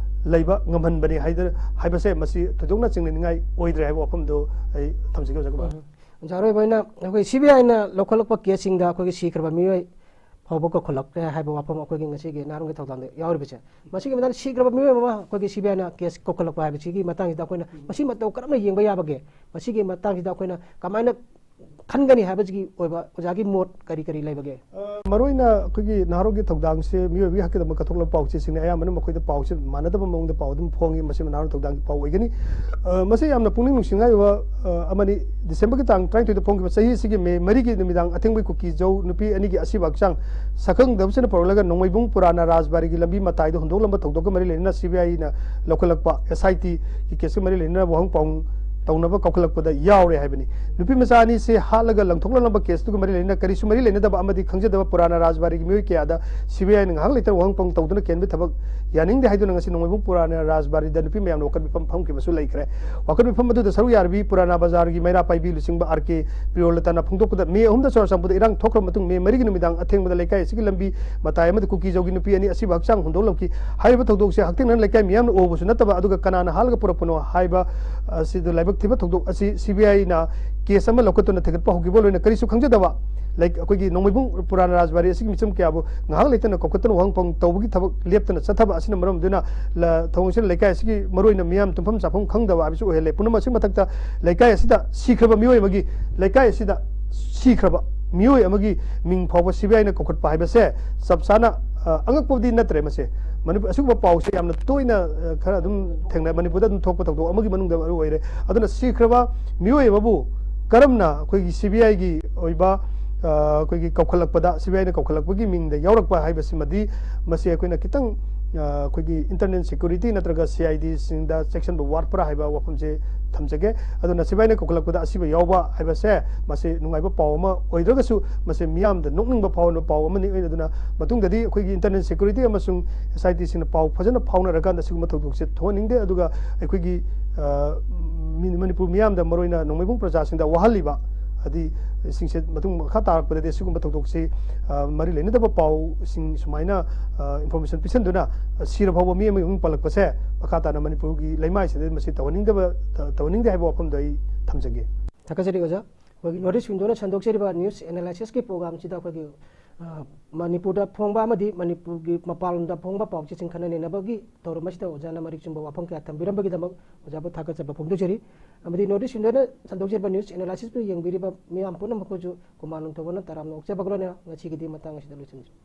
ꯂꯩꯕ ꯉꯝꯍꯟꯕꯅꯤ ꯍꯥꯏꯗ-, ꯍꯥꯏꯕꯁꯦ ꯃꯁꯤ ꯊꯣꯏꯗꯣꯛꯅ ꯆꯤꯡꯅꯅꯤꯡꯉꯥꯏ ꯑꯣꯏꯗ꯭ꯔꯦ ꯍꯥꯏꯕ ꯋꯥꯐꯝꯗꯨ ꯑꯩ ꯊꯝꯖꯒꯦ, ꯑꯣꯖꯥ ꯀꯨꯃꯥꯔ꯫ ꯎꯝ꯫ ꯑꯣꯖꯥ, ꯑꯔꯣꯏꯕ ꯑꯣꯏꯅ ꯑꯩꯈꯣꯏ ꯁꯤ ꯕꯤ ꯑꯥꯏꯅ ꯂꯧꯈꯠꯂꯛꯄ ꯀꯦꯁꯁꯤꯡꯗ ꯑꯩꯈꯣꯏꯒꯤ ꯁꯤꯈ꯭ꯔꯕ ꯃꯤꯑꯣꯏ ꯐꯥꯎꯕ ꯀꯧꯈꯠꯂꯛꯂꯦ ꯍꯥꯏꯕ ꯋꯥꯐꯝ ꯑꯩꯈꯣꯏꯒꯤ ꯉꯁꯤꯒꯤ ꯅꯍꯥꯔꯣꯟꯒꯤ ꯊꯧꯗꯥꯡꯗ ꯌꯥꯎꯔꯤꯕꯁꯦ, ꯃꯁꯤꯒꯤ ꯃꯇꯥꯡꯗ ꯁꯤꯈ꯭ꯔꯕ ꯃꯤꯑꯣꯏ ꯑꯃ ꯑꯩꯈꯣꯏꯒꯤ ꯁꯤ ꯕꯤ ꯑꯥꯏꯅ ꯀꯦꯁ ꯀꯧꯈꯠꯂꯛꯄ ꯍꯥꯏꯕꯁꯤꯒꯤ ꯃꯇꯥꯡꯁꯤꯗ ꯑꯩꯈꯣꯏꯅ ꯃꯁꯤ ꯃꯇꯧ ꯀꯔꯝꯅ ꯌꯦꯡꯕ ꯌꯥꯕꯒꯦ? ꯃꯁꯤꯒꯤ ꯃꯇꯥꯡꯁꯤꯗ ꯑꯩꯈꯣꯏꯅ ꯀꯃꯥꯏꯅ ꯈꯟꯒꯅꯤ ꯍꯥꯏꯕꯁꯤꯒꯤ ꯑꯣꯏꯕ ꯑꯣꯖꯥꯒꯤ ꯃꯣꯠ ꯀꯔꯤ ꯀꯔꯤ ꯂꯩꯕꯒꯦ? ꯑ, ꯃꯔꯨꯑꯣꯏꯅ ꯑꯩꯈꯣꯏꯒꯤ ꯅꯍꯥꯔꯣꯜꯒꯤ ꯊꯧꯗꯥꯡꯁꯦ ꯃꯤꯑꯣꯏꯕꯒꯤ ꯍꯛꯀꯤꯗꯃꯛ ꯀꯠꯊꯣꯛꯂꯕ ꯄꯥꯎꯆꯦꯁꯤꯡꯅꯤ꯫ ꯑꯌꯥꯝꯕꯅ ꯃꯈꯣꯏꯗ ꯄꯥꯎꯁꯦ ꯃꯥꯟꯅꯗꯕ ꯃꯑꯣꯡꯗ ꯄꯥꯎ ꯑꯗꯨꯝ ꯐꯣꯡꯉꯤ꯫ ꯃꯁꯤ ꯅꯍꯥꯔꯣꯜ ꯊꯧꯗꯥꯡꯒꯤ ꯄꯥꯎ ꯑꯣꯏꯒꯅꯤ꯫ ꯑ, ꯃꯁꯤ ꯌꯥꯝꯅ ꯄꯨꯛꯅꯤꯡ ꯅꯨꯡꯁꯤꯅꯤꯡꯉꯥꯏ ꯑꯣꯏꯕ, ꯑ, ꯑꯃꯅꯤ꯫ ꯗꯤꯁꯦꯝꯕꯔꯒꯤ ꯇꯥꯡ ꯇꯔꯥꯅꯤꯊꯣꯏꯗ ꯐꯣꯡꯈꯤꯕ ꯆꯍꯤ ꯑꯁꯤꯒꯤ ꯃꯦ ꯃꯔꯤꯒꯤ ꯅꯨꯃꯤꯗꯥꯡ ꯑꯊꯦꯡꯕꯒꯤ ꯀꯨꯀꯤ ꯖꯧ ꯅꯨꯄꯤ ꯑꯅꯤꯒꯤ ꯑꯁꯤꯕ ꯍꯛꯆꯥꯡ ꯁꯛꯈꯪꯗꯕꯁꯤꯡꯅ ꯄꯨꯔꯛꯂꯒ ꯅꯣꯡꯃꯩꯕꯨꯡ ꯄꯨꯔꯥꯅ ꯔꯥꯖꯕꯥꯔꯤꯒꯤ ꯂꯝꯕꯤ ꯃꯇꯥꯏꯗ ꯍꯨꯟꯗꯣꯛꯂꯝꯕ ꯊꯧꯗꯣꯛꯀ ꯃꯔꯤ ꯂꯩꯅꯅ ꯁꯤ ꯕꯤ ꯑꯥꯏꯅ ꯂꯧꯈꯠꯂꯛꯄ ꯑꯦꯁ ꯑꯥꯏ ꯇꯤꯒꯤ ꯀꯦꯁꯀ ꯃꯔꯤ ꯂꯩꯅꯅ ꯋꯥꯍꯪ ꯄꯥꯎ ꯇꯧꯅꯕ ꯀꯧꯈꯠꯂꯛꯄꯗ ꯌꯥꯎꯔꯦ ꯍꯥꯏꯕꯅꯤ꯫ ꯅꯨꯄꯤ ꯃꯆꯥ ꯑꯅꯤꯁꯦ ꯍꯥꯠꯂꯒ ꯂꯪꯊꯣꯛꯂꯛꯂꯝꯕ ꯀꯦꯁꯇꯨꯒ ꯃꯔꯤ ꯂꯩꯅꯅ ꯀꯔꯤꯁꯨ ꯃꯔꯤ ꯂꯩꯅꯗꯕ ꯑꯃꯗꯤ ꯈꯪꯖꯗꯕ ꯄꯨꯔꯥꯅ ꯔꯥꯖꯕꯥꯔꯤꯒꯤ ꯃꯤꯑꯣꯏ ꯀꯌꯥꯗ ꯁꯤꯕꯤꯑꯥꯏꯅ ꯉꯥꯏꯍꯥꯛ ꯂꯩꯇꯅ ꯋꯥꯍꯪ ꯄꯥꯎꯍꯪ ꯇꯧꯗꯨꯅ ꯀꯦꯟꯕ ꯊꯕꯛ ꯌꯥꯅꯤꯡꯗꯦ ꯍꯥꯏꯗꯨꯅ ꯉꯁꯤ ꯅꯣꯡꯃꯩꯕꯨꯡ ꯄꯨꯔꯥꯅ ꯔꯥꯖꯕꯥꯔꯤꯗ ꯅꯨꯄꯤ ꯃꯌꯥꯝꯅ ꯋꯥꯀꯠ ꯃꯤꯐꯝ ꯐꯝꯈꯤꯕꯁꯨ ꯂꯩꯈ꯭ꯔꯦ꯫ ꯋꯥꯀꯠ ꯃꯤꯐꯝ ꯑꯗꯨꯗ ꯁꯔꯨꯛ ꯌꯥꯔꯕꯤ ꯄꯨꯔꯥꯅ ꯕꯖꯥꯔꯒꯤ ꯃꯩꯔꯥ ꯄꯥꯏꯕꯤ ꯂꯨꯆꯤꯡꯕ ꯑꯥꯔ ꯀꯦ ꯄ꯭ꯔꯤꯌꯣꯂꯇꯥꯅ ꯐꯣꯡꯗꯣꯛꯄꯗ ꯃꯦ ꯑꯍꯨꯝꯗ ꯆꯨꯔꯥꯆꯥꯟꯄꯨꯔꯗ ꯏꯔꯥꯡ ꯊꯣꯛꯈ꯭ꯔꯕ ꯃꯇꯨꯡ ꯃꯦ ꯃꯔꯤꯒꯤ ꯅꯨꯃꯤꯗꯥꯡ ꯑꯊꯦꯡꯕꯗ ꯂꯩꯀꯥꯏ ꯑꯁꯤꯒꯤ ꯂꯝꯕꯤ ꯃꯇꯥꯏ ꯑꯃꯗ ꯀꯨꯀꯤ ꯖꯧꯒꯤ ꯅꯨꯄꯤ ꯑꯅꯤ ꯑꯁꯤꯕ ꯍꯛꯆꯥꯡ ꯍꯨꯟꯗꯣꯛꯂꯝꯈꯤ꯫ ꯍꯥꯏꯔꯤꯕ ꯊꯧꯗꯣꯛꯁꯦ ꯍꯛꯊꯦꯡꯅꯅ ꯂꯩꯀꯥꯏ ꯃꯤꯌꯥꯝꯅ ꯎꯕꯁꯨ ꯅꯠꯇꯕ ꯑꯗꯨꯒ ꯀꯅꯥꯅ ꯍꯥꯠꯂꯒ ꯄꯨꯔꯛꯄꯅꯣ ꯍꯥꯏꯕ ꯑꯁꯤꯗ ꯂꯥꯏꯕꯛ ꯊꯤꯕ ꯊꯧꯗꯣꯛ ꯑꯁꯤ ꯁꯤꯕꯤꯑꯥꯏꯅ ꯀꯦꯁ ꯑꯃ ꯂꯧꯈꯠꯇꯨꯅ ꯊꯤꯒꯠꯄ ꯍꯧꯈꯤꯕ ꯂꯣꯏꯅ ꯀꯔꯤꯁꯨ ꯈꯪꯖꯗꯕ ꯂꯩ-, ꯑꯩꯈꯣꯏꯒꯤ ꯅꯣꯡꯃꯩꯕꯨꯡ ꯄꯨꯔꯥꯅ ꯔꯥꯖꯕꯥꯔꯤ ꯑꯁꯤꯒꯤ ꯃꯤꯆꯝ ꯀꯌꯥꯕꯨ ꯉꯥꯏꯍꯥꯛ ꯂꯩꯇꯅ ꯀꯧꯈꯠꯇꯨꯅ ꯋꯥꯍꯪ ꯄꯥꯎꯍꯪ ꯇꯧꯕꯒꯤ ꯊꯕꯛ ꯂꯦꯞꯇꯅ ꯆꯠꯊꯕ ꯑꯁꯤꯅ ꯃꯔꯝ ꯑꯣꯏꯗꯨꯅ ꯂ-, ꯊꯧꯑꯣꯡꯁꯤꯅ ꯂꯩꯀꯥꯏ ꯑꯁꯤꯒꯤ ꯃꯔꯨꯑꯣꯏꯅ ꯃꯤꯌꯥꯝ ꯇꯨꯝꯐꯝ ꯆꯥꯐꯝ ꯈꯪꯗꯕ ꯍꯥꯏꯕꯁꯨ ꯑꯣꯏꯍꯜꯂꯦ꯫ ꯄꯨꯝꯅꯃꯛ ꯑꯁꯤꯒꯤ ꯃꯊꯛꯇ ꯂꯩꯀꯥꯏ ꯑꯁꯤꯗ ꯁꯤꯈ꯭ꯔꯕ ꯃꯤꯑꯣꯏ ꯑꯃꯒꯤ, ꯂꯩꯀꯥꯏ ꯑꯁꯤꯗ ꯁꯤꯈ꯭ꯔꯕ ꯃꯤꯑꯣꯏ ꯑꯃꯒꯤ ꯃꯤꯡ ꯐꯥꯎꯕ ꯁꯤꯕꯤꯑꯥꯏꯅ ꯀꯧꯈꯠꯄ ꯍꯥꯏꯕꯁꯦ ꯆꯞ ꯆꯥꯅ, ꯑ, ꯑꯉꯛꯄꯗꯤ ꯅꯠꯇ꯭ꯔꯦ꯫ ꯃꯁꯦ ꯃꯅꯤꯄꯨꯔ ꯑꯁꯤꯒꯨꯝꯕ ꯄꯥꯎꯁꯦ ꯌꯥꯝꯅ ꯇꯣꯏꯅ, ꯑ, ꯈꯔ ꯑꯗꯨꯝ ꯊꯦꯡꯅ, ꯃꯅꯤꯄꯨꯔꯗ ꯑꯗꯨꯝ ꯊꯣꯛꯄ ꯊꯧꯗꯣꯛ ꯑꯃꯒꯤ ꯃꯅꯨꯡꯗ ꯃꯔꯨ ꯑꯣꯏꯔꯦ꯫ ꯑꯗꯨꯅ ꯁꯤꯈ꯭ꯔꯕ ꯃꯤꯑꯣꯏ ꯑꯃꯕꯨ ꯀꯔꯝꯅ ꯑꯩꯈꯣꯏꯒꯤ ꯁꯤꯕꯤꯑꯥꯏꯒꯤ ꯑꯣꯏꯕ, ꯑ, ꯑꯩꯈꯣꯏꯒꯤ ꯀꯧꯈꯠꯂꯛꯄꯗ, ꯁꯤꯕꯤꯑꯥꯏꯅ ꯀꯧꯈꯠꯂꯛꯄꯒꯤ ꯃꯤꯡꯗ ꯌꯥꯎꯔꯛꯄ ꯍꯥꯏꯕꯁꯤꯃꯗꯤ ꯃꯁꯤ ꯑꯩꯈꯣꯏꯅ ꯈꯤꯇꯪ, ꯑ, ꯑꯩꯈꯣꯏꯒꯤ ꯏꯟꯇꯔꯅꯦꯜ ꯁꯦꯀ꯭ꯌꯨꯔꯤꯇꯤ ꯅꯠꯇ꯭ꯔꯒ ꯁꯤ ꯑꯥꯏ ꯗꯤꯁꯤꯡꯗ ꯆꯦꯛꯁꯤꯟꯕ ꯋꯥꯠꯄ꯭ꯔꯥ ꯍꯥꯏꯕ ꯋꯥꯐꯝꯁꯦ ꯊꯝꯖꯒꯦ꯫ ꯑꯗꯨꯅ ꯁꯤꯕꯥꯏꯅ ꯀꯧꯈꯠꯂꯛꯄꯗ ꯑꯁꯤꯕ ꯌꯥꯎꯕ ꯍꯥꯏꯕꯁꯦ ꯃꯁꯤ ꯅꯨꯡꯉꯥꯏꯕ ꯄꯥꯎ ꯑꯃ ꯑꯣꯏꯗ꯭ꯔꯒꯁꯨ ꯃꯁꯤ ꯃꯤꯌꯥꯝꯗ ꯅꯣꯛꯅꯤꯡꯕ ꯐꯥꯎꯍꯟꯕ ꯄꯥꯎ ꯑꯃꯅꯤ꯫ ꯑꯗꯨꯅ ꯃꯇꯨꯡꯗꯗꯤ ꯑꯩꯈꯣꯏꯒꯤ ꯏꯟꯇꯔꯅꯦꯜ ꯁꯦꯀ꯭ꯌꯨꯔꯤꯇꯤ ꯑꯃꯁꯨꯡ ꯑꯦꯁ ꯑꯥꯏ ꯇꯤꯁꯤꯡꯅ ꯄꯥꯎ ꯐꯖꯅ ꯐꯥꯎꯅꯔꯀꯥꯟꯗ ꯁꯤꯒꯨꯝꯕ ꯊꯧꯗꯣꯛꯁꯦ ꯊꯣꯛꯍꯟꯅꯤꯡꯗꯦ꯫ ꯑꯗꯨꯒ ꯑꯩꯈꯣꯏꯒꯤ, ꯑ, ꯃꯤ-, ꯃꯅꯤꯄꯨꯔ ꯃꯤꯌꯥꯝꯗ ꯃꯔꯨꯑꯣꯏꯅ ꯅꯣꯡꯃꯩꯕꯨꯡ ꯄ꯭ꯔꯖꯥꯁꯤꯡꯗ ꯋꯥꯍꯜꯂꯤꯕ ꯑꯗꯤ ꯁꯤꯡꯁꯦ ꯃꯇꯨꯡ ꯃꯈꯥ ꯇꯥꯔꯛꯄꯗꯗꯤ ꯑꯁꯤꯒꯨꯝꯕ ꯊꯧꯗꯣꯛꯁꯤ, ꯑ, ꯃꯔꯤ ꯂꯩꯅꯗꯕ ꯄꯥꯎꯁꯤꯡ ꯁꯨꯃꯥꯏꯅ, ꯑ, ꯏꯟꯐꯣꯔꯃꯦꯁꯟ ꯄꯤꯁꯟꯗꯨꯅ, ꯑ, ꯁꯤꯔ ꯐꯥꯎꯕ ꯃꯤ ꯑꯃꯒꯤ ꯃꯃꯤꯡ ꯄꯜꯂꯛꯄꯁꯦ ꯃꯈꯥ ꯇꯥꯅ ꯃꯅꯤꯄꯨꯔꯒꯤ ꯂꯩꯃꯥꯏꯁꯤꯗ ꯃꯁꯤ ꯇꯧꯍꯟꯅꯤꯡꯗꯕ, ꯇ-, ꯇꯧꯍꯟꯅꯤꯡꯗꯦ ꯍꯥꯏꯕ ꯋꯥꯐꯝꯗꯣ ꯑꯩ ꯊꯝꯖꯒꯦ꯫ ꯊꯥꯒꯠꯆꯔꯤ ꯑꯣꯖꯥ꯫ ꯑꯩꯈꯣꯏꯒꯤ ꯅꯣꯔꯠ ꯏꯁ ꯋꯤꯟꯗꯣꯅ ꯁꯟꯗꯣꯛꯆꯔꯤꯕ ꯅ꯭ꯌꯨꯁ ꯑꯦꯅꯥꯂꯥꯏꯁꯤꯁꯀꯤ ꯄ꯭ꯔꯣꯒ꯭ꯔꯥꯝꯁꯤꯗ ꯑꯩꯈꯣꯏꯒꯤ, ꯑ, ꯃꯅꯤꯄꯨꯔꯗ ꯐꯣꯡꯕ ꯑꯃꯗꯤ ꯃꯅꯤꯄꯨꯔꯒꯤ ꯃꯄꯥꯟ ꯂꯝꯗ ꯐꯣꯡꯕ ꯄꯥꯎꯆꯦꯁꯤꯡ ꯈꯟꯅ ꯅꯩꯅꯕꯒꯤ ꯊꯧꯔꯝ ꯑꯁꯤꯗ ꯑꯣꯖꯥꯅ ꯃꯔꯤꯛ ꯆꯨꯝꯕ ꯋꯥꯐꯝ ꯀꯌꯥ ꯊꯝꯕꯤꯔꯝꯕꯒꯤꯗꯃꯛ ꯑꯣꯖꯥꯕꯨ ꯊꯥꯒꯠꯆꯕ ꯐꯣꯡꯗꯣꯛꯆꯔꯤ꯫ ꯑꯃꯗꯤ ꯅꯣꯔꯠ ꯏꯁ ꯋꯤꯟꯗꯣꯅ ꯁꯟꯗꯣꯛꯆꯔꯤꯕ ꯅ꯭ꯌꯨꯁ ꯑꯦꯅꯥꯂꯥꯏꯁꯤꯁꯄꯨ ꯌꯦꯡꯕꯤꯔꯤꯕ ꯃꯤꯌꯥꯝ ꯄꯨꯝꯅꯃꯛꯄꯨꯁꯨ ꯈꯨꯃꯥꯟ ꯅꯤꯡꯊꯧꯕꯅ ꯇꯔꯥꯝꯅ ꯑꯣꯛꯆꯕꯒ ꯂꯣꯏꯅꯅ ꯉꯁꯤꯒꯤꯗꯤ ꯃꯇꯥꯡ ꯑꯁꯤꯗ ꯂꯣꯏꯁꯤꯟꯖꯔꯤ꯫